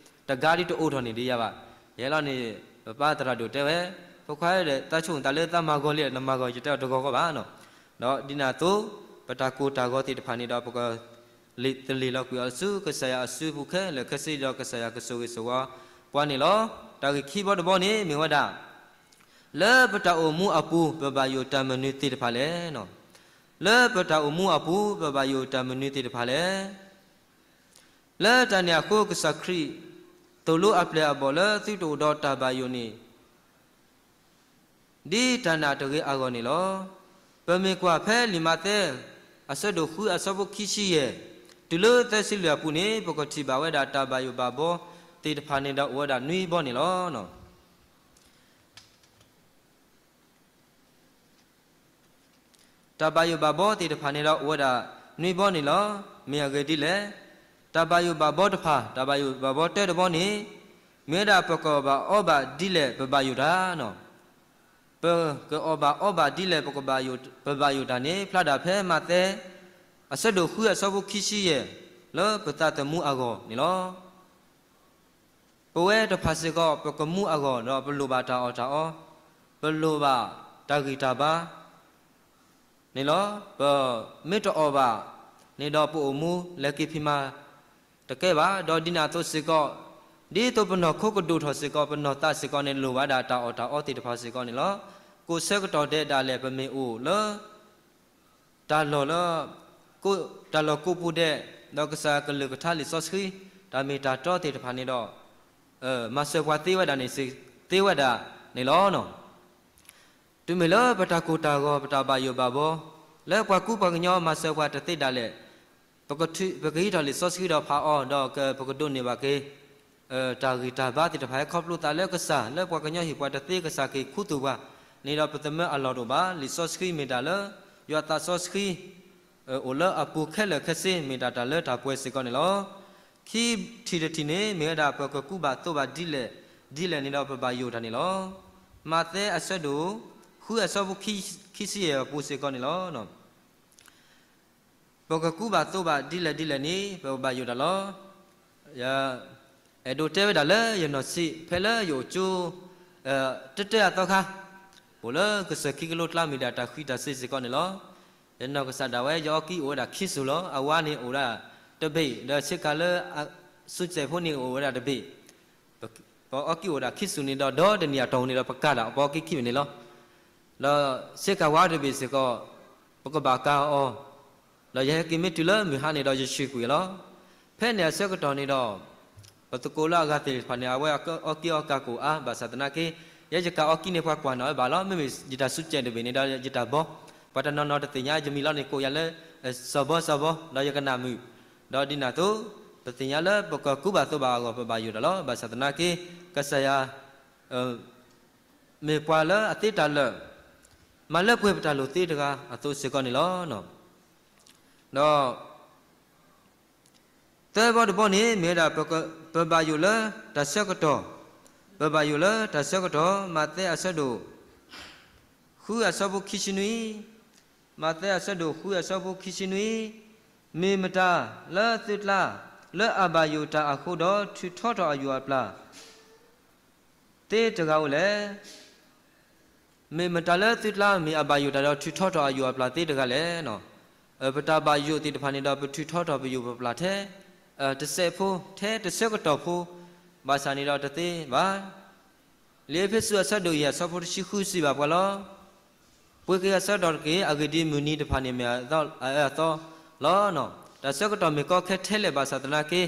တဂၤဒ်တအိၣ်ထီၣ်န့ၣ်ဒ်ယၤဘၣ်. ယဟဲလီၤန့ၣ် ပပၢ်သရၣ်ဒိၣ်တဲဝဲ, ဖိခွါဒီး သးဆိကမိၣ်သးလၢသးမၤဂီၤလံ နမၤဂီၤ ယတဲအီၤတဂီၤဂီၢ်ဘၣ်နီၤ. ဒီးဒ်န့ၣ်အသိး ပတၢ်ကိၢ်တၢ်ဂီၤသ့ၣ်တဖၣ်န့ၣ်ဒီး ပက လံာ်တလံာ်လီၤကွံာ်အီၤဆူကစၢ်ယွၤအစုပူၤခဲလၢာ်ခဲဆ့ဒီး ကစၢ်ယွၤကဆိၣ်ဂ့ၤဆိၣ်ဝါပှၤန့ၣ်လီၤ. တၢ်ဂ့ၢ်ခံဘီတဘီန့ၣ်မ့ၢ်ဝဲဒၣ် လၢပတၢ်အိၣ်မူအပူၤ ပဘၣ်ယိၣ်တၢ်မနုၤသ့ၣ်တဖၣ်လဲၣ်. လၢပတၢ်အိၣ်မူအပူၤ ပဘၣ်ယိၣ်တၢ်မနုၤသ့ၣ်တဖၣ်လဲၣ်. လၢတၢ်န့ၣ်အဃိ ကစၢ်ခရံာ် သိၣ်လိအပျဲၢ်အဘီၣ်လၢသုတအိၣ်ဒီးတၢ်ဘၣ်ယိၣ်န့ၣ် ဒ်တၢ်နာ်တဂ့ၤအဂီၢ်န့ၣ်လီၤ. ပမ့ၢ်ကွၢ်ဖဲလံာ်မးသဲ အဆၢဒိၣ်ဃုအဆၢဖိခံဆံယဲၢ် တုၤလၢသၢဆံလွံၢ်အပူၤန့ၣ် ပကထံၣ်ဘၣ်ဝဲဒၣ်တၢ်ဘၣ်ယိၣ်ဘၣ်ဘီသ့ၣ်တဖၣ်န့ၣ်ဒီးအိၣ်ဝဲဒၣ်နွံဘီန့ၣ်လီၤ. တၢ်ဘၣ်ယိၣ်ဘၣ်ဘီသ့ၣ်တဖၣ်န့ၣ်ဒီးအိၣ်ဝဲဒၣ်နွံဘီန့ၣ်လီၤ. မ့ၢ်အဂ့ၢ်ဒ်လဲၣ်. တၢ်ဘၣ်ယိၣ်ဘၣ်ဘီတဖၣ် တၢ်ဘၣ်ယိၣ်ဘၣ်ဘီတၢတဘီန့ၣ် မ့ၢ်ဝဲဒၣ်ပကအီၣ်ဘၣ်အီဘၣ်ဒ်လဲၣ်ပဘၣ်ယိၣ်တၢ်နီၤ. ပကအီၣ်ဘၣ်အီဘၣ်ဒ်လဲၣ် ပကဘၣ်ယိၣ် ပဘၣ်ယိၣ်တၢ်န့ၣ် ဖျါဒၣ်ဖဲမးသဲ အဆၢဒိၣ်ဃုအဆၢဖိခံဆံယဲၢ် လၢပသးသမူအဂီၢ်န့ၣ်လီၤ. ပဝဲတဖၣ်စ့ၢ်ကီး ပကမူအဂီၢ်ဒီးပလိၣ်ဘၣ်တၢ်အီၣ်တၢ်အီ, ပလိၣ်ဘၣ်တၢ်ဂံၢ်တၢ်ဘါ န့ၣ်လီၤ. ပမ့ၢ်တအီၣ်ဘၣ်န့ၣ်ဒီးပအိၣ်မူလဲၤက့ၤဖံးမၤတကဲဘၣ်. ဒီးဒ်န့ၣ်အသိးစ့ၢ်ကီး ဒ်သိးပနီၢ်ခိကဒိၣ်ထီၣ်စ့ၢ်ကီး ပနီၢ်သးစ့ၢ်ကီးန့ၣ် လိၣ်ဘၣ်ဒၣ်တၢ်အီၣ်တၢ်အီသ့ၣ်တဖၣ်စ့ၢ်ကီးန့ၣ်လီၤ. ကိးဆၢကတီၢ်ဒဲးဒၣ်လဲာ် ပမ့ၢ်အိၣ်လၢ တၢ်လီၢ်လၢ တၢ်လီၢ်ကိးပူၤဒဲး ဒီးကစၢ်ကလုၢ်ကထါလံာ်စီဆှံ တၢ်မ့ၢ်တၢ်တီသ့ၣ်တဖၣ်န့ၣ်ဒီး မၤစၢၤပှၤသ့ဝဲဒၣ်န့ၣ် သ့ဝဲဒၣ်န့ၣ်လီၤ. တုၤမ့ၢ်လၢပတၢ်ကိၢ်တၢ်ဂီၤ ပတၢ်ဘၣ်ယိၣ်ဘၣ်ဘီ လၢပှၤကူပှၤကညီမၤစၢၤပှၤတသ့ဒၣ်လဲာ် ပကဟံးထီၣ်လံာ်စီဆှံဒီးဖးအီၤ ဒီးပကဒိးန့ၢ်ဘၣ်က့ၤ တၢ်ဂံၢ်တၢ်ဘါသ့ၣ်တဖၣ် ဟဲခီဖျိသးလၢကစၢ် လၢပှၤကညီဟ့ၣ်ပှၤတသ့ ကစၢ်က့ၤခူသူၣ်ပှၤန့ၣ်ဒီး ပသမၢအလီၢ်တအိၣ်ဘၣ်. လံာ်စီဆှံမ့ၢ်တၢ်လၢ ယွၤသးစီဆှံ အိၣ်လၢအပူၤခဲလၢာ်ခဲဆ့ မ့ၢ်တၢ်တၢ်လၢတၢ်ပှဲၤစ့ၢ်ကီးန့ၣ်လီၤ. ခံထံၣ်တထံၣ်န့ၣ် မ့ၢ်ဝဲဒၣ်ပကကူဘၣ်သိးဘၣ်ဒ်လဲၣ်ဒ်လဲၣ်န့ၣ်ဒီး ပဘၣ်ယိၣ်တၢ်န့ၣ်လီၤ. မးသဲအဆၢဒိၣ် ဃုအဆၢဖိ ခံဆံယဲၢ်အပူၤစ့ၢ်ကီးန့ၣ်လီၤ. ပကကူဘၣ်သိးဘၣ်ဒ်လဲၣ်ဒ်လဲၣ်န့ၣ် ပကဘၣ်ယိၣ်တၢ်လီၤ. ယအဲၣ်ဒိးတဲဝဲဒၣ်လၢယနီၢ်ဆံး ဖဲလၢယအိၣ်ကၠိ တၢတၢအသီခါ အိၣ်လၢကစၢၢ်ခံကလိကျါ မ့ၢ်ဒၣ်တၢ်ဃံးတၢ်စ့ၤစ့ၢ်ကီးန့ၣ်လီၤ. ယနီၢ်ကစၢ်ဒၣ်ဝဲ ယအီကံအိၣ်ဝဲဒၣ်ခံစူၣ်လီၤ. အဝါန့ၣ်အိၣ်ဒၣ်တဘ့ၣ် ဒီးဆ့ကၤလၢ စူၣ်စဲးဖိန့ၣ်အိၣ်ဝဲဒၣ်တဘ့ၣ် ပအီကံအိၣ်ဒၣ်ခံစူၣ်န့ၣ်ဒီး ဒီတနံၣ်အတီၢ်န့ၣ်ဒီး ပကၤဒၣ်ပအီကံခံဘ့ၣ်န့ၣ်လီၤ. ဒီးဆ့ကၤဝါတဘ့ၣ်စ့ၢ်ကီး ပကဘၣ်ကၤအီၤ, ဒီးယဟဲက့ၤမ့ၢ်တုၤလၢမုၢ်ဟါန့ၣ်ဒီး ယဆံးကွံာ်လီၤ. ဖဲန့ၣ်အဆၢကတီၢ်န့ၣ်ဒီး ပသကိးလၢအဂၤသ့ၣ်တဖၣ်န့ၣ် အဝဲအီကံအီကၤကိၣ်အါ ဘၣ်ဆၣ်သနာ်က့ ယဲယကၤအီကံန့ၣ် ပှၤကွၢ်နီၣ်ဝဲဘၣ်လီၤ. မ့မ့ၢ်ယတၢ်စူၣ်စဲးတဘ့ၣ်န့ၣ်ဒီး ယတၢ်ဘီ ပှၤတနီၤနီၤတသ့ၣ်ညါ ယမံၤလီၤန့ၣ် ကိးယၤလၢ စီၤဘီ စီၤဘီ ဒီးယကနၣ်မုာ်, ဒီးဒ်န့ၣ်အသိး ပသ့ၣ်ညါလၢပကကူဘၣ်သိးဘၣ်အဂီၢ် ပဘၣ်ယိၣ်တၢ်လီၤ. ဘၣ်ဆၣ်သနာ်က့ ကစၢ်ယွၤ မ့ၢ်ပှၤလၢအသ့တၢ်လၢာ် မၤလၢပှဲၤပတၢ်လိၣ်သ့တဂၤအသိးစ့ၢ်ကီးန့ၣ်လီၤ. ဒီး သၢဘီတဘီန့ၣ် မ့ၢ်ဝဲဒၣ် ပဘၣ်ယိၣ်လၢတၢ်ဆၢကတီၢ်, ပဘၣ်ယိၣ်လၢတၢ်ဆၢကတီၢ်, မးသဲအဆၢဒိၣ် ဃုအဆၢဖိခံဆံနွံ, မးသဲအဆၢဒိၣ်ဃုအဆၢဖိခံဆံနွံ, မ့ၢ်မတၤလၢသုကျါ လၢအဘၣ်ယိၣ်တၢ်အဃိဒီးထုးထီထီၣ်အယိၣ်အပျၢ် သ့တဂၤဧိၤလဲၣ်. မ့ၢ်မတၤလၢသုကျါ မ့ၢ်အဘၣ်ယိၣ်တၢ်ဒီးထုးထီထီၣ်အယိၣ်အပျၢ်သ့တဂၤလဲၣ်. ပတၢ်ဘၣ်ယိၣ်သ့ၣ်တဖၣ်န့ၣ်ဒီး ပထုးထီထီၣ်ပယိၣ်ပပျၢ်ထဲ တစဲးဖိ ထဲတဆၢကတီၢ်ဖိ ဘၣ်ဆၣ်န့ၣ်ဒီးတသ့ဘၣ်. လံာ်အ့းဖ့းစူးအဆၢဒိၣ်ယဲၢ်အဆၢဖိတဆံဃုစံးဘၣ်ပှၤလီၤ. ပှ့ၤက့ၤအဆၢကတီၢ်တက့ၢ်, အဂ့ၢ်ဒ်အံၤ မုၢ်နံၤတဖၣ်န့ၣ်မ့ၢ်အအၢအသီ လီၤ. တၢ်ဆၢကတီၢ်မ့ၢ်ကီခဲထဲလဲၣ်ဘၣ်ဆၣ်သနာ်က့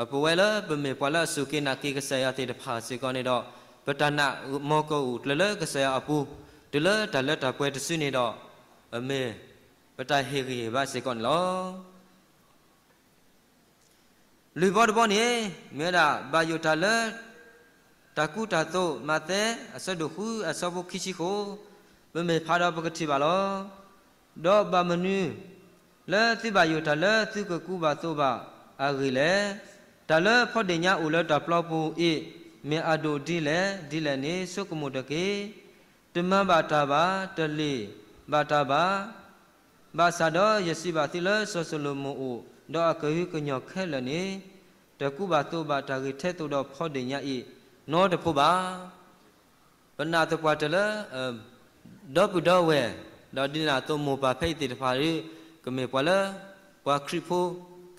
ပဝဲလၢပမ့ၢ်ပှၤလၢအစူၢ်က့ၤနာ်က့ၤကစၢ်ယွၤသ့ၣ်တဖၣ်စ့ၢ်ကီးန့ၣ်ဒီး ပတၢ်နာ်မ့ၢ်ကအိၣ်ကျၢၤလၢကစၢ်ယွၤအပူၤ တုၤလၢတၢ်လၢတၢ်ပှဲၤတစုန့ၣ်ဒီး မ့ၢ်ပတၢ်ဟ့ၣ်ဂံၢ်ဟ့ၣ်ဘါစ့ၢ်ကီးန့ၣ်လီၤ. လွံၢ်ဘီတဘီန့ၣ် မ့ၢ်ဝဲဒၣ် ဘၣ်ယိၣ်တၢ်လၢ တၢ်ကူတၢ်သိး မးသဲ အဆၢဒိၣ်ဃု အဆၢဖိခံဆံဃိး, ပမ့ၢ်ဖးဒီးပကထံၣ်ဘၣ်လီၤ. ဒီးဘၣ်မနုၤ လၢသုဘၣ်ယိၣ်တၢ်လၢသုကကူဘၣ်သိးဘၣ်အဂ့ၢ်လဲၣ်. တၢ်လၢဖီဒ့ၣ်ညါအိၣ်လၢတၢ်ပျီပူၤအံၤ မ့ၢ်အဒိၣ်ဒ်လဲၣ်ဒ်လဲၣ်န့ၣ် ဆိကမိၣ်တက့ၢ်. တမၤဘၣ်တၢ်ဘၣ်, တလ့ၢ်ဘၣ်တၢ်ဘၣ်. ဘၣ်ဆၣ်ဒီးယစံးဘၣ်သုလၢစီၤၡလိၤမိၣ်အိၣ်ဒီးအကဟုကညီၢ်ခဲလၢာ်န့ၣ် တကူဘၣ်သိးဘၣ်တၢ်ဂ့ၤထဲသိးဒီးဖီဒ့ၣ်ညါအံၤ နီတဖိဘၣ်. ပနာ်သပှၢ်တၢၢ်လၢ ဒီပုၢ်ဒီဝဲၢ် ဒီးဒ်န့ၣ်အသိးမိၢ်ပၢ်ဖဲအံၤသ့ၣ်တဖၣ်ဒီး ကမ့ၢ်ပှၤလၢ ပှၤခရံာ်ဖိ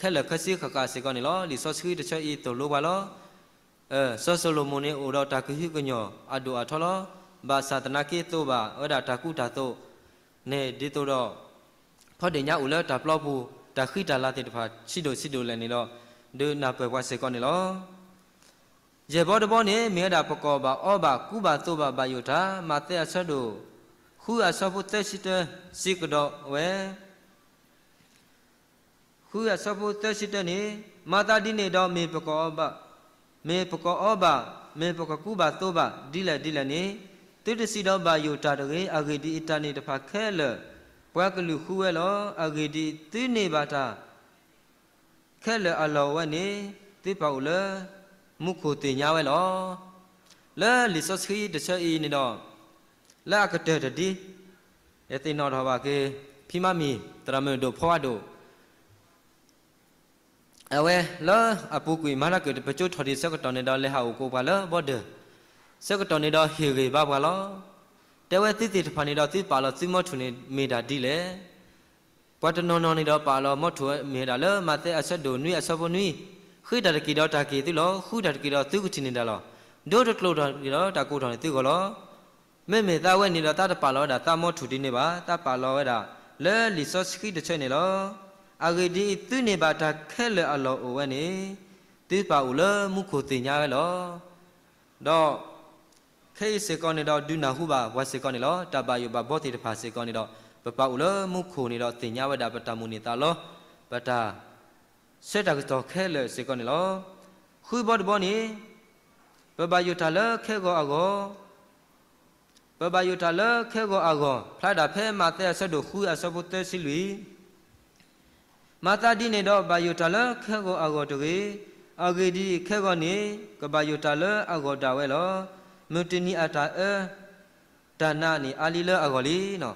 ခဲလၢာ်ခဲဆ့ဃၣ်ဃၣ်စ့ၢ်ကီးန့ၣ်လီၤ. လံာ်စီဆှံတဆၢအံၤသိၣ်လိပှၤလီၤ. စီၤၡလိၤမိၣ်န့ၣ်အိၣ်ဒီးတၢ်ကဟုကညီၢ်အဒိၣ်အထီလီၤ. ဘၣ်ဆၣ်သနာ်က့သိးဘၣ်ဝဲဒၣ်တၢ်ကူတၢ်သိးန့ၣ် ဒ်သိးဒီး ဖီဒ့ၣ်ညါအိၣ်လၢတၢ်ပျီပူၤ တၢ်ဃံတၢ်လၤသ့ၣ်တဖၣ် ဆံးဒိၣ်ဆံးဒိၣ်လဲၣ်န့ၣ်ဒီး ဒုးနၢ်ပၢၢ်ပှၤစ့ၢ်ကီးန့ၣ်လီၤ. ယဲၢ်ဘီတဘီန့ၣ် မ့ၢ်ဝဲဒၣ်ပကအီၣ်ဘၣ်အီဘၣ်ကူဘၣ်သိးဘၣ်ဘၣ်ယိၣ်တၢ် မးသဲအဆၢဒိၣ် ဃုအဆၢဖိသၢဆံတၢ စံးကဒီးဝဲ ဃုအဆၢဖိသၢဆံတၢန့ၣ် မၤသးဒ်န့ၣ်ဒီးမ့ၢ်ပကအီၣ်ဘၣ်, မ့ၢ်ပကအီၣ်ဘၣ်, မ့ၢ်ပကကူဘၣ်သိးဘၣ်ဒ်လဲၣ်ဒ်လဲၣ်န့ၣ် သုတစံးဒီးဘၣ်ယိၣ်တၢ်တဂ့ၤ. အဂ့ၢ်ဒ်အံၤ, တၢ်န့ၣ်တဖၣ်ခဲလၢာ် ပှၤကလုာ်ဃုဝဲလီၤ. အဂ့ၢ်ဒ်အံၤ, သုန့ၢ်ဘၣ်တၢ် ခဲလၢာ်အလီၢ်အိၣ်ဝဲန့ၣ် သုပာ်အိၣ်လၢ မူခိၣ်သ့ၣ်ညါဝဲလီၤ. လၢလံာ်စီဆှံတဆၢအံၤန့ၣ်ဒီး လၢအကတၢၢ်တဒ် ယသ့ၣ်နီၣ်ထီၣ်ဘၣ်က့ၤ ဖံမါမံၤ သရၣ်မုၣ်ဒိၣ်ဖီဝါဒိၣ် အဝဲလၢအပူၤကွံာ်မၤတၢ်ကၢၣ် ပကၠိထီၣ်ဒံးဆၢကတီၢ်န့ၣ်ဒီး လဲၤဟးအိၣ်ကိးပှၤလၢ border ဆၢကတီၢ်န့ၣ်ဒီး ဟ့ၣ်ဂံၢ်ဘါပှၤလီၤ. တဲဝဲသုသ့ၣ်တဖၣ်န့ၣ်ဒီး သုပာ်လီၤသုမီထိၣ်န့ၣ် မ့ၢ်ဒၣ်ဒ်လဲၣ်. ပှၤတနီၤနီၤန့ၣ်ဒီးပာ်လီၤမီထိၣ်မ့ၢ်ဝဲဒၣ်လၢ မးသဲအဆၢဒိၣ်နွံအဆၢဖိနွံ, ဃ့တၢ်တက့ၢ်ဒီးတၢ်က့ၤသုလီၤ, ဃုတၢ်တက့ၢ်ဒီးသုကထံၣ်န့ၢ်တၢ်လီၤ. ဒိတကျိၤထီၣ်တက့ၢ်ဒီးတၢ်ကိးထီၣ်န့ၢ်သုဂီၢ်လီၤ. မ့မ့ၢ်သးဝဲန့ၣ်ဒီး သးတပာ်လီၤဝဲဒၣ်သးမီထိၣ်ဒ်န့ၣ်ဘၣ်, သးပာ်လီၤဝဲဒၣ်လၢလံာ်စီဆှံတဆၢန့ၣ်လီၤ. အဂ့ၢ်ဒ်အံၤ, သုန့ၢ်ဘၣ်တၢ်ခဲလၢာ်အလီၢ်အိၣ်ဝဲန့ၣ်, သုပာ်အိၣ်လၢမူခိၣ်သ့ၣ်ညါဝဲလီၤ. ဒီး ခဲအံၤစ့ၢ်ကီးန့ၣ်ဒီး ဒုးနၢ်ဟူဘၣ်ပှၤစ့ၢ်ကီးန့ၣ်လီၤ. တၢ်ဘၣ်ယိၣ်ဘၣ်ဘီသ့ၣ်တဖၣ်စ့ၢ်ကီးန့ၣ်ဒီး ပပာ်အိၣ်လၢမူခိၣ်န့ၣ်ဒီး သ့ၣ်ညါဝဲဒၣ်ပတၢ်မိၣ်န့ၢ်သးလီ, ပတၢ်ဆၢတၢ်ကတီၢ်ခဲလၢာ်စ့ၢ်ကီးန့ၣ်လီၤ. ဃုဘီတဘီန့ၣ်, ပဘၣ်ယိၣ်တၢ်လၢခဲဂီၤအဂီၢ်, ပဘၣ်ယိၣ်တၢ်လၢခဲဂီၤအဂီၢ်, ဖျါဒၣ်ဖဲမးသဲအဆၢဒိၣ်ဃုအဆၢဖိသၢဆံလွံၢ် မၤသးဒ်န့ၣ်ဒီး ဘၣ်ယိၣ်တၢ်လၢခဲဂီၤအဂီၢ်တဂ့ၤ. အဂ့ၢ်ဒ်အံၤ, ခဲဂီၤန့ၣ် ကဘၣ်ယိၣ်တၢ်လၢအဂီၢ်ဒၣ်ဝဲလီၤ. မုၢ်တနံၤအတၢ်အၢ တၢ်နးန့ၣ် အါလံလၢအဂီၢ်လံ.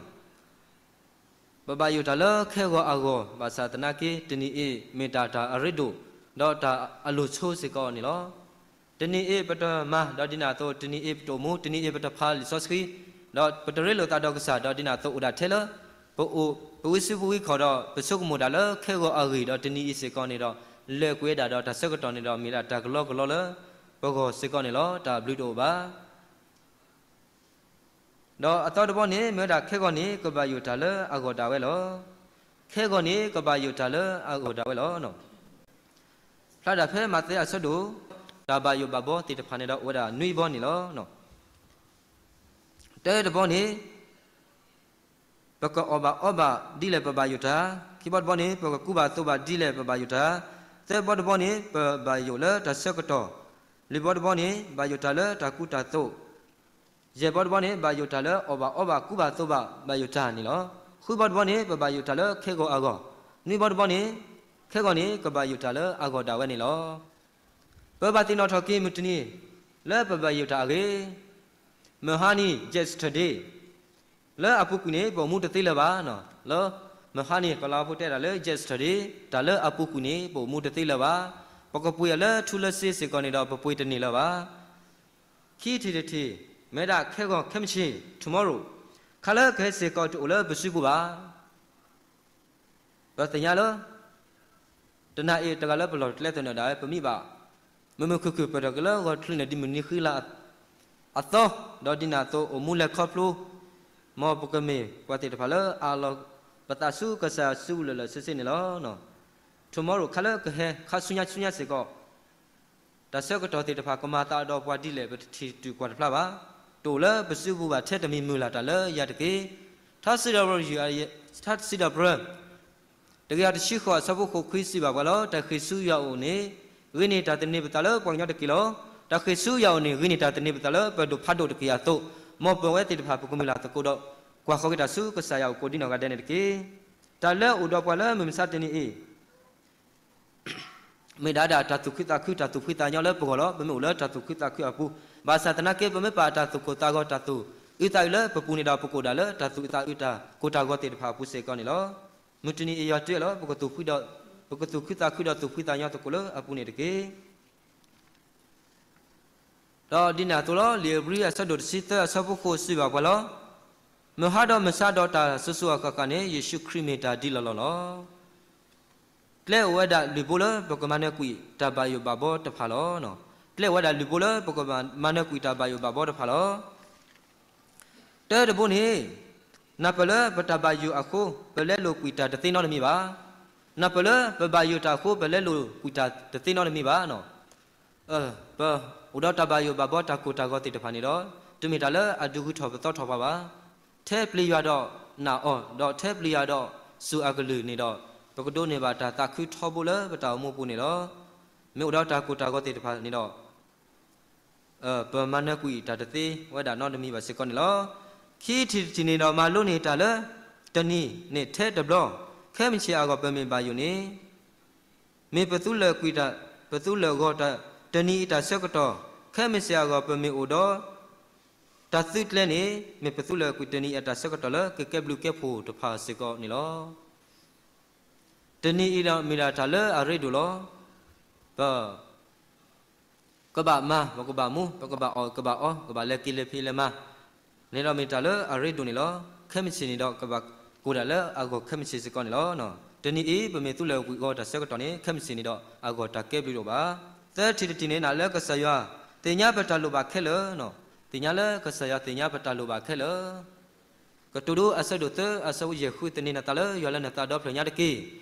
ပဘၣ်ယိၣ်တၢ်လၢခဲဂီၤအဂီၢ် ဘၣ်ဆၣ်သနာ်က့ တနံၤအံၤ မ့ၢ်တၢ်တၢ်အရ့ဒိၣ် ဒီးတၢ်အလိၤဆိစ့ၢ်ကီးန့ၣ်လီၤ. တနံၤအံၤပတမၤ ဒီးဒ်န့ၣ်အသိး တနံၤအံၤပတအိၣ်မူ, တနံၤအံၤပတဖးလံာ်စီဆှံ, ဒီးပတရ့လိာ်သးဒီးကစၢ်, ဒီးဒ်န့ၣ်အသိးအိၣ်ဒၣ်ထဲလၢ ပအိၣ် ပဝံစုပဝံခီၣ်ဒီး ပဆိကမိၣ်ဒၣ်လၢခဲဂီၤအဂ့ၢ်ဒီးတနံၤအံၤစ့ၢ်ကီးန့ၣ်ဒီး လဲၤကွံာ်ဝဲဒၣ်ဒီးတၢ်ဆၢကတီၢ်န့ၣ်ဒီး မ့ၢ်ဒၣ်တၢ်ကလီကလီလၢပဂီၢ်စ့ၢ်ကီးန့ၣ်လီၤ. တၢ်ဘျုးတအိၣ်ဘၣ်. ဒီးအသီတဘီန့ၣ် မ့ၢ်ဝဲဒၣ်ခဲဂီၤန့ၣ် ကဘၣ်ယိၣ်တၢ်လၢအဂီၢ်ဒၣ်ဝဲလီၤ. ခဲဂီၤန့ၣ် ကဘၣ်ယိၣ်တၢ်လၢအဂီၢ်ဒၣ်ဝဲလီၤ. ဖျါဒၣ်ဖဲမးသဲအဆၢဒိၣ် တၢ်ဘၣ်ယိၣ်ဘၣ်ဘီသ့ၣ်တဖၣ်န့ၣ်ဒီး အိၣ်ဝဲဒၣ်နွံဘီန့ၣ်လီၤ. တၢတဘီန့ၣ် ပကအီၣ်ဘၣ်အီဘၣ်ဒ်လဲၣ်ပဘၣ်ယိၣ်တၢ်, ခံဘီတဘီန့ၣ် ပကကူဘၣ်သိးဘၣ်ဒ်လဲၣ်ပဘၣ်ယိၣ်တၢ်, သၢဘီတဘီန့ၣ် ပဘၣ်ယိၣ်လၢတၢ်ဆၢကတီၢ်, လွံၢ်ဘီတဘီန့ၣ် ဘၣ်ယိၣ်တၢ်လၢတၢ်ကူတၢ်သိး, ယဲၢ်ဘီတဘီန့ၣ် ဘၣ်ယိၣ်တၢ်လၢအီၣ်ဘၣ်အီဘၣ်ကူဘၣ်သိးဘၣ်ဘၣ်ယိၣ်တၢ်န့ၣ်လီၤ. ဃုဘီတဘီန့ၣ် ပဘၣ်ယိၣ်တၢ်လၢခဲဂီၤအဂီၢ်, နွံဘီတဘီန့ၣ် ခဲဂီၤန့ၣ် ကဘၣ်ယိၣ်တၢ်လၢအဂီၢ်ဒၣ်ဝဲန့ၣ်လီၤ. ပဘၣ်သ့ၣ်နီၣ်ထီၣ်က့ၤမုၢ်တနံၤ လၢပဘၣ်ယိၣ်တၢ်အဂ့ၢ်, မုၢ်ဟါနံၤ yesterday လၢအပူၤကွံာ်န့ၣ် ပအိၣ်မူတသ့လၢၤဘၣ်, လၢ မဟါန့ၣ် ကလီဖိတဲတၢ်လၢ yesterday တၢ်လၢအပူၤကွံာ်န့ၣ် ပအိၣ်မူတသ့လၢၤဘၣ်. ပကပှ့ၤအီၤလၢထူလၢစ့စ့ၢ်ကီးန့ၣ်ဒီး ပပှ့ၤတန့ၢ်လၢၤဘၣ်. ခံထံၣ်တထံၣ် မ့ၢ်ဝဲဒၣ်ခဲဂီၤခဲမုၢ်ဆ့ၣ် tomorrow ခါလၢကဟဲစ့ၢ်ကီးတအိၣ်လၢပစုပူၤဘၣ်. ပသ့ၣ်ညါလၢ တနၤအံၤတဂၤလၢပလီၢ်ကျဲသနၢၣ်ဒၣ်ဝဲ ပမ့ၢ်ဘၣ် မုာ်မုာ်ခုၣ်ခုၣ်ပၢၢ်ထီၣ်က့ၤလၢဂီၤချံန့ၣ် ဒ်မုၢ်နံၤဃံလၤအသီ, ဒီးဒ်န့ၣ်အသိးအိၣ်မူလဲၤခီဖျိ, မ်ပကမ့ၢ်ပှၤသ့ၣ်တဖၣ်လၢအလီၤပသးဆူကစၢ်ယွၤစုပူၤလၢာ်လၢာ်ဆ့ဆ့န့ၣ်လီၤ. tomorrow ခါလၢကဟဲ ခါဆူညါဆူညါစ့ၢ်ကီး တၢ်ဆၢကတီၢ်သ့ၣ်တဖၣ် ကမၤသးဒီးပှၤဒ်လဲၣ် ပတထံၣ်တုာ်ကွၢ်တဖျါဘၣ်. တအိၣ်လၢပစုပူၤဘၣ်ထဲတမံၤ မုၢ်လၢ်တၢ်လၢယၤတက့ၢ်. ထါစံးထီၣ်ပတြၢၤ ထါစံးထီၣ်ပတြၢၤ တကယၤတဆံဃိး အဆၢဖိဃိးခွံစံးဘၣ်ပှၤလီၤ. တၢ်ဃ့ၢ်ဆူယွၤအအိၣ်န့ၣ် ဂ့ၤန့ၢ်တၢ်သန့ၤပသးလၢပှၤကညီတက့ၢ်လီၤ. တၢ်ဃ့ၢ်ဆူယွၤအအိၣ်န့ၣ် ဂ့ၤန့ၢ်တၢ်သန့ၤပသးလၢပဒိၣ်ဖးဒိၣ်တက့ၢ်အသိး, မ်ပဝဲသ့ၣ်တဖၣ်ပကမုၢ်လၢ်သကိးဒီး ကွၢ်ဃီၤက့ၤတၢ်ဆူကစၢ်ယွၤအအိၣ်ကိးဒ်နီၢ်ဂၤဒဲးန့ၣ်တက့ၢ်. တၢ်လၢအအိၣ်ဒီးပှၤလၢမုၢ်မဆါတနံၤအံၤ မ့ၢ်ဒၣ်ဒၣ်တၢ်သူၣ်ခုသးခု တၢ်သူၣ်ဖှံသးညီလၢပဂီၢ်လီၤ. ပမ့ၢ်အိၣ်လၢတၢ်သူၣ်ခုသးခုအပူၤ, ဘၣ်ဆၣ်သနာ်က့ ပမ့ၢ်ပာ်တၢ်သူၣ်ကိၢ်သးဂီၤ တၢ်သူၣ်အုးသးအုးလၢပပူၤန့ၣ်ဒီး ပကအိၣ်ဒၣ်လၢတၢ်သူၣ်အုးသးအုး တၢ်ကိၢ်တၢ်ဂီၤသ့ၣ်တဖၣ်အပူၤစ့ၢ်ကီးန့ၣ်လီၤ. မုၢ်တနံၤအံၤယွၤတဲလီၤ ပကသူၣ်ဖှံဒီး ပကသူၣ်ခုသးခုဒီးသူၣ်ဖှံသးညီသကိးလၢအပူၤန့ၣ်တက့ၢ်. ဒီးဒ်န့ၣ်အသိးလီၤ. လံာ်ဧ့ၤဘြံၤအဆၢဒိၣ်တဆံသၢ အဆၢဖိဃိးစံးဘၣ်ပှၤလီၤ. မုၢ်ဟါဒီးမုၢ်ဆါဒီးတၢ်စိၤစိၤအဃၣ်ဃၣ်န့ၣ် ယ့ၣ်ၡူးခရံာ်မ့ၢ်တၢ်ဒ်လီၢ်လီၢ်လီၤ. ကျဲအိၣ်ဝဲဒၣ်လုၢ်ဘိလၢပကမၤနၢၤကွံာ်တၢ်ဘၣ်ယိၣ်ဘၣ်ဘီတဖၣ်လီၤ. ကျဲအိၣ်ဝဲဒၣ်လုၢ်ဘိလၢပကမၤနၢၤကွံာ်တၢ်ဘၣ်ယိၣ်ဘၣ်ဘီတဖၣ်လီၤ. တၢတဘိန့ၣ်, နၢ်ပၢၢ်လၢပတၢ်ဘၣ်ယိၣ်အဃိ ပလဲလိာ်ကွံာ်တၢ်တသ့နီတမံၤဘၣ်. နၢ်ပၢၢ်လၢပဘၣ်ယိၣ်တၢ်အဃိ ပလဲလိာ်ကွံာ်တၢ်တသ့နီတမံၤဘၣ်နီၤ. ပအိၣ်ဒီးတၢ်ဘၣ်ယိၣ်ဘၣ်ဘီ တၢ်ကိၢ်တၢ်ဂီၤသ့ၣ်တဖၣ်န့ၣ်ဒီး တမ့ၢ်တၢ်လၢအဒုးဂုၤထီၣ်ပသီထီၣ်ပှၤဘၣ်. ထဲပျံၤယွၤဒီးနာ်အီၤ, ဒီးထဲပျံၤယွၤဒီးစူၢ်အကလုၢ်န့ၣ်ဒီး ပကဒိးန့ၢ်ဘၣ်တၢ်သးခုထီဘိလၢပတၢ်အိၣ်မူအပူၤန့ၣ်လီၤ. မ့ၢ်အိၣ်ဒီးတၢ်ကိၢ်တၢ်ဂီၤသ့ၣ်တဖၣ်န့ၣ်ဒီး ပမၤနၢၤကွံာ်တၢ်တသ့ဝဲဒၣ်နီတမံၤဘၣ်စ့ၢ်ကီးန့ၣ်လီၤ. ခံထံၣ်တထံၣ်န့ၣ်ဒီး မၤလိန့ၢ်တၢ်လၢ တနံၤန့ၣ်ထဲတဘျီ, ခဲမုၢ်ဆ့ၣ်အဂီၢ်ပမ့ၢ်ဘၣ်ယိၣ်န့ၣ် မ့ၢ်ပသူလၢာ်ကွံာ်တၢ်, ပသူလၢာ်ဂီၤတၢ် တနံၤအံၤတၢ်ဆၢကတီၢ်, ခဲမုၢ်ဆ့ၣ်အဂီၢ်ပမ့ၢ်အိၣ်ဒီး တၢ်သုးကျဲန့ၣ် မ့ၢ်ပသူလၢာ်ကွံာ်တနံၤအံၤအတၢ်ဆၢကတီၢ်လၢ ကကဲဘျုးကဲဖှိၣ်တဖၣ်စ့ၢ်ကီးန့ၣ်လီၤ. တနံၤအံၤဒီးမ့ၢ်ဒၣ်တၢ်လၢအရ့ဒိၣ်လီၤ. ပ ကဘၣ်မၤ, ပကဘၣ်မူ, ပကဘၣ်အီၣ်, ကဘၣ်အီ, ကဘၣ်လဲၤက့ၤလဲၤဖံးလဲၤမၤ န့ၣ်ဒီးမ့ၢ်တၢ်လၢအရ့ဒိၣ်န့ၣ်လီၤ. ခဲမုၢ်ဆ့ၣ်န့ၣ်ဒီးကဘၣ်ကိၢ်ဒၣ်လၢအဂီၢ်ခဲမုၢ်ဆ့ၣ်စ့ၢ်ကီးန့ၣ်လီၤ. တနံၤအံၤ ပမ့ၢ်သူလၢာ်ကွံာ်ဂီၤတၢ်ဆၢကတီၢ်န့ၣ် ခဲမုၢ်ဆ့ၣ်န့ၣ်ဒီး အဂီၢ်တၢ်ကဲဘျုးဒိၣ်ဘၣ်. သၢထံၣ်တထံၣ်န့ၣ် နာ်လၢကစၢ်ယွၤ သ့ၣ်ညါပတၢ်လိၣ်ဘၣ်ခဲလၢာ်, သ့ၣ်ညါလၢကစၢ်ယွၤသ့ၣ်ညါပတၢ်လိၣ်ဘၣ်ခဲလၢာ် ကတိၤဒိအဆၢဒိၣ်သၢ အဆၢဖိယဲၢ်ဃု သန့ၤနသးလၢယွၤလၢနသးဒီဖျၢၣ်ညါတက့ၢ်.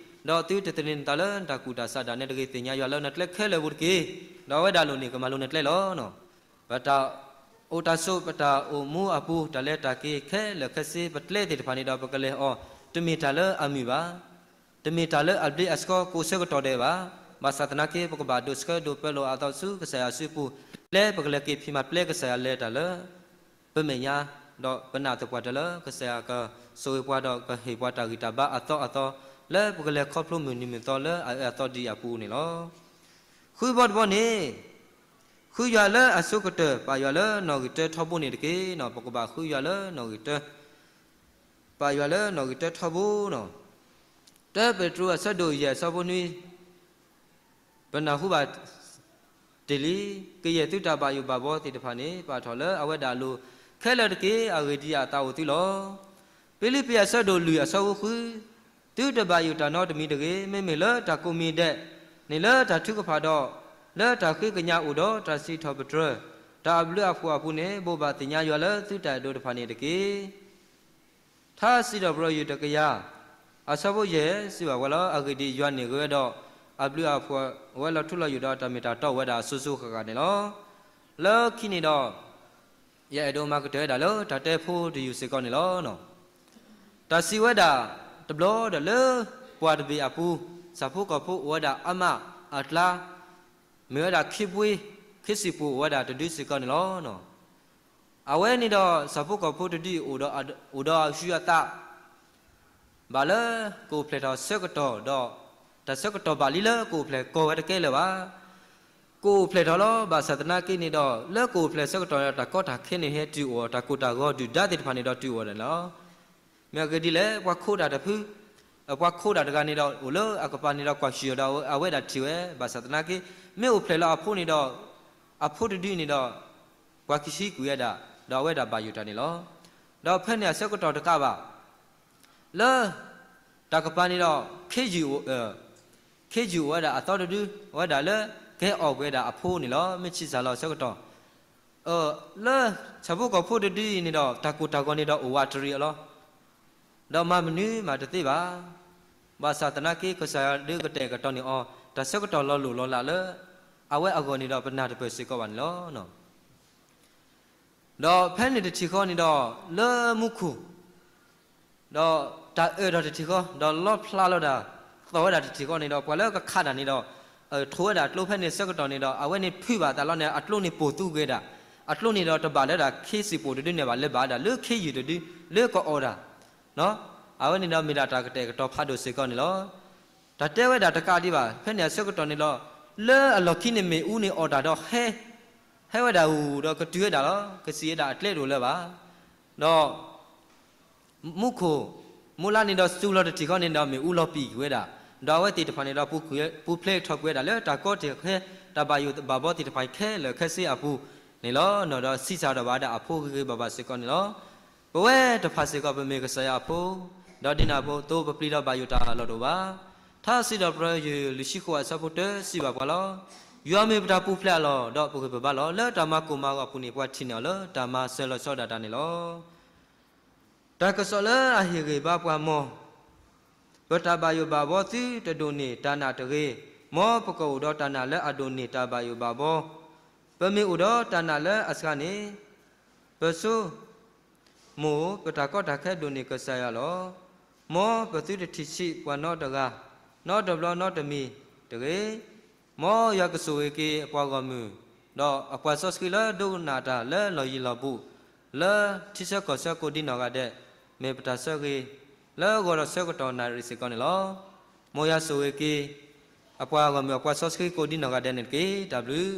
ဒီးသုတသန့ၤနသးလၢနတၢ်ကူၣ်တၢ်ဆးဒၣ်နဲတဂ့ၤ, သ့ၣ်ညါယွၤလၢနကျဲခဲလၢာ်ပူၤတက့ၢ်. ဒီးအဝဲဒၣ်လိၣ်န့ၢ်ကမၤလိၤနကျဲလီၤ. ပတၢ်အိၣ်တၢ်ဆိး ပတၢ်အိၣ်မူအပူၤ တၢ်လဲၤတၢ်က့ၤခဲလၢာ်ခဲဆ့ ပကျဲသ့ၣ်တဖၣ်န့ၣ်ဒီး ပကလဲၤအီၤ တမ့ၢ်တၢ်လၢအမုာ်ဘၣ်. တမ့ၢ်တၢ်လၢအဘျ့အဆှီကိးဆၢကတီၢ်ဒဲးဘၣ်. ဘၣ်ဆၣ်သနာ်က့ ပကဘၣ်ဒိးဆှၢဒိးပၢလိာ်အသးဆူကစၢ်ယွၤစုပူၤ, ကျဲပကလဲၤက့ၤဖံးမၤပျဲကစၢ်ယွၤလၢတၢ်လၢ ပမဲာ်ညါ, ဒီးပနာ်သပှၢ်တၢၢ်လၢကစၢ်ယွၤကဆိၣ်ဂ့ၤပှၤဒီးကဟ့ၣ်ပှၤတၢ်ဂံၢ်တၢ်ဘါအသီအသီ, လၢပကလဲၤခီဖျိမုၢ်နံၤမုၢ်သီလၢအအၢအသီဒ်အံၤအပူၤန့ၣ်လီၤ. ဃုဘီတဘီန့ၣ်, ဃုယွၤလၢအဆိကတၢၢ် ပာ်ယွၤလၢနီၣ်ဂံၢ်တၢထီဘိန့ၣ်တက့ၢ်. ပကဘၣ်ဃုယွၤလၢနီၣ်ဂံၢ်တၢ, ပာ်ယွၤလၢနီၣ်ဂံၢ်တၢထီဘိန့ၣ်, တၢပ့းတရူးအဆၢဒိၣ်ယဲၢ်အဆၢဖိနွံ ပနၢ်ဟူဘၣ်တ့ၢ်လံ, ကယဲၢ်သုတၢ်ဘၣ်ယိၣ်ဘၣ်ဘီသ့ၣ်တဖၣ်န့ၣ် ပာ်ထီၣ်လၢအဝဲဒၣ်အလိၤခဲလၢာ်တက့ၢ်. အဂ့ၢ်ဒ်အံၤ, အသးအိၣ်သုလီၤ. ဖံလံးပံၤအဆၢဒိၣ်လွံၢ်အဆၢဖိဃု, သုတဘၣ်ယိၣ်တၢ်နီတမံၤတဂ့ၤ, မ့မ့ၢ်လၢတၢ်ကိးမံၤဒဲးန့ၣ် လၢတၢ်ထုကဖၣ်ဒီး လၢတၢ်ဃ့ကညးအိၣ်ဒီးတၢ်စံးထီၣ်ပတြၢၤ တၢ်အဘျုးအဖှိၣ်အပူၤန့ၣ် ဘိးဘၣ်သ့ၣ်ညါယွၤလၢသုတၢ်အဲၣ်ဒိးတဖၣ်န့ၣ်တက့ၢ်. ထါစံးထီၣ်ပတြၢၤ တကယၤ အဆၢဖိယဲၢ် စံးဘၣ်ဝဲလီၤ. အဂ့ၢ်ဒ်အံၤ, ယွၤန့ၣ်ဂ့ၤဝဲဒီး အဘျုးအဖှိၣ်ဝဲလီၤထူလီၤယိာ်ဒီး တၢ်မ့ၢ်တၢ်တီဝဲဒၣ်အစိၤစိၤအဃၣ်ဃၣ်န့ၣ်လီၤ. လၢခံန့ၣ်ဒီး ယအဲၣ်ဒိးမၤကတၢၢ်ဝဲဒၣ်လၢတၢ်တဲဖိတယုၢ်စ့ၢ်ကီးန့ၣ်လီၤ. တၢ်စံးဝဲဒၣ်တဘျီဒီး လၢပှၤတဘ့ၣ်အပူၤ ဆၣ်ဖိကီၢ်ဖိအိၣ်ဝဲဒၣ်အါမးအကျါ, မ့ၢ်ဝဲဒၣ်ခံဘှ့, ခံဆံပူၤအိၣ်ဝဲဒၣ်တဒုစ့ၢ်ကီးန့ၣ်လီၤ. အဝဲန့ၣ်ဒီး ဆၣ်ဖိကီၢ်ဖိတဒု အိၣ်ဒီးအဟံးအသး ဘၣ်လၢကအိၣ်ဖျဲၣ်ထီၣ်ဆၢကတီၢ်ဒီး တၢ်ဆၢကတီၢ်ဘၣ်လံလၢကအိၣ်ဖျဲၣ်ကီၢ်ဝဲတကဲလၢၤဘၣ်. ကအိၣ်ဖျဲၣ်ထီၣ်လီၤ. ဘၣ်ဆၣ်သနာ်က့န့ၣ်ဒီး လၢကအိၣ်ဖျဲၣ်ဆၢကတီၢ်န့ၣ်ဒီး တၢ်ကီတၢ်ခဲန့ၣ်ဟဲတုၤအိၣ်, တၢ်ကိၢ်တၢ်ဂီၤဒုၣ်ဒါသ့ၣ်တဖၣ်န့ၣ်ဒီးတုၤအိၣ်န့ၣ်လီၤ. မ့ၢ်အဂ့ၢ်ဒ်လဲၣ်, ပှၤခိးတၢ်တဖု ပှၤခိးတၢ်တဂၤန့ၣ်ဒီး အိၣ်လၢအကပၤန့ၣ်ဒီး ကွၢ်ဆံၣ်အီၤဒီး အဝဲဒၣ်ထံၣ်ဝဲ, ဘၣ်ဆၣ်သနာ်က့ မ့ၢ်အိၣ်ဖျဲၣ်လၢအဖိန့ၣ်ဒီး အဖိတဒုန့ၣ်ဒီး ပှၤကဟံးကွံာ်ဝဲဒၣ်, ဒီးအဝဲဒၣ်ဘၣ်ယိၣ်တၢ်န့ၣ်လီၤ. ဒီးဖဲန့ၣ်အဆၢကတီၢ်တကးဘၣ် လၢတၢ်ကပၤန့ၣ်ဒီး ခ့ယုၢ်အိၣ်ဝဲဒၣ်အသီတဒု, အဝဲဒၣ်လၢ ကဟဲအီၣ်ကွံာ်ဝဲဒၣ်အဖိန့ၣ်လီၤ. မ့ၢ်ဆံးစၢ်လီၤအဆၢကတီၢ် လၢဆၣ်ဖိကီၢ်ဖိတဒုအံၤန့ၣ်ဒီး တၢ်ကိၢ်တၢ်ဂီၤန့ၣ်ဒီးအိၣ်ဝးတရံးအလီၢ်, ဒီးမၤမနုၤမးတသ့ဘၣ်. ဘၣ်ဆၣ်သနာ်က့ ကစၢ်ယွၤဒုးကတဲာ်ကတီၤန့ၢ်အီၤ တၢ်ဆၢကတီၢ်လီၤလိၢ်လီၤလးလၢ အဝဲအဂီၢ်န့ၣ်ဒီး ပနၢ်တပၢၢ်စ့ၢ်ကီးဘၣ်န့ၣ်လီၤ. ဒီးဖဲန့ၣ်တထံၣ်ဃီန့ၣ်ဒီး လၢမူခိၣ် ဒီးတၢ်အၢၣ်ဒီးတထံၣ်ဃီ, ဒီးလီဖျါလီၤဒၣ် သီၣ်ဝဲဒၣ်တထံၣ်ဃီန့ၣ်ဒီး ပှၤလၢကခးတၢ်န့ၣ်ဒီး ထိးဝဲဒၣ်အကျိဖဲန့ၣ်ဆၢကတီၢ်န့ၣ်ဒီး အဝဲန့ၣ်ဖုးဘၣ်အသးလီၤန့ၣ် အကျိန့ၣ်ပိာ်သူဂ့ၤဒၣ်, အကျိန့ၣ်ဒီးတဘၣ်လၢဒၣ်ခ့စံၣ်ပိၣ်တဒုန့ၣ်ဘၣ်, လၢဘၣ်ဒၣ်လၢခ့ယုၢ်တဒု လၢကအီၣ်တၢ် အဝဲန့ၣ်ဒီးမ့ၢ်ဒၣ်တၢ်ကတဲာ်ကတီၤဖးဒိၣ်စ့ၢ်ကီးန့ၣ်လီၤ. တၢ်တဲဝဲဒၣ်တကးဒံးဘၣ် ဖဲန့ၣ်အဆၢကတီၢ်န့ၣ်လီၤ. လၢအလီၢ်ခံန့ၣ်မ့ၣ်အူန့ၣ်အီၣ်တၢ်ဒီးဟဲ, ဟဲဝဲဒၣ်အူဒီးကတုၤဝဲဒၣ်လီၤ. ကစံၣ်ဝဲဒၣ်အကျဲတအိၣ်လၢၤဘၣ်. ဒီး မူခိၣ် မူလါန့ၣ်ဒီးစူၤလီၤတထံၣ်ဃီန့ၣ်ဒီးမ့ၣ်အူလီၤပံာ်ကွံာ်ဝဲဒၣ်, ဒီးအဝဲသ့ၣ်တဖၣ်န့ၣ်ဒီး ပူၤဖျဲးထီၣ်ကွံာ်ဝဲဒၣ်လၢတၢ်ကီတၢ်ခဲ တၢ်ဘၣ်ယိၣ်ဘၣ်ဘီသ့ၣ်တဖၣ်ခဲလၢာ်ခဲဆ့အပူၤန့ၣ်လီၤ. ဒီးဆံးစၢ်ဒီးဘၣ်ဝဲဒၣ်အဖိဂ့ၤဂ့ၤဘၣ်ဘၣ်စ့ၢ်ကီးန့ၣ်လီၤ. ပဝဲတဖၣ်စ့ၢ်ကီးပမ့ၢ်ကစၢ်ယွၤအဖိ, ဒီးဒ်န့ၣ်အသိးပပျံၤဒီးဘၣ်ယိၣ်တၢ်အလီၢ်တအိၣ်ဘၣ်. ထါစံးထီၣ်ပတြၢၤယွၤလွံၢ်ဆံဃိးအဆၢဖိတၢစံးဘၣ်ပှၤလီၤ. ယွၤမ့ၢ်ပတၢ်ပူၤဖျဲးအလီၢ် ဒီးပဂံၢ်ပဘါလီၤ. လၢတၢ်မၤကိၢ်မၤဂီၤအပူၤန့ၣ် ပှၤထံၣ်န့ၢ်အီၤလၢတၢ်မၤစၢၤလီၤဆီဒၣ်တၢ်န့ၣ်လီၤ. တၢ်ကစီၣ်လၢအဟ့ၣ်ဂံၢ်ဘါပှၤ မ်ပတၢ်ဘၣ်ယိၣ်ဘၣ်ဘီသုတဒိၣ်န့ၢ်တၢ်နာ်တဂ့ၤ, မ်ပကအိၣ်ဒီးတၢ်နာ်လၢအဒိၣ်န့ၢ်တၢ်ဘၣ်ယိၣ်ဘၣ်ဘီ, ပမ့ၢ်အိၣ်ဒီးတၢ်နာ်လၢအစှၤန့ၣ် ပဆိကမိၣ်ပတၢ်ကီတၢ်ခဲဒိၣ်န့ၢ်ကစၢ်ယွၤလီၤ. မ်ပသုတထံၣ်ဆံးပှၤနီတဂၤ, နီတဘျီနီတမံၤတဂ့ၤ. မ်ယွၤကဆိၣ်ဂ့ၤက့ၤအပှၤဂီၢ်မုၢ်, ဒီးအပှၤစီဆှံလၢဒိကနၣ်တၢ်လၢလီၢ်ယံၤလီၢ်ဘူး, လၢထံဆၢကီၢ်ဆၢကိးဒံနီၢ်ဂၤဒဲး, မ့ၢ်ပတၢ်ဆၢဂ့ၤလၢဂီၤဒီးဆၢကတီၢ်နၣ်ရံၣ်စ့ၢ်ကီးန့ၣ်လီၤ. မ်ယွၤဆိၣ်ဂ့ၤက့ၤ အပှၤဂီၢ်မုၢ်အပှၤစီဆှံကိးဒံနီၢ်ဂၤဒဲးန့ၣ်တက့ၢ်. တၢ်ဘျုး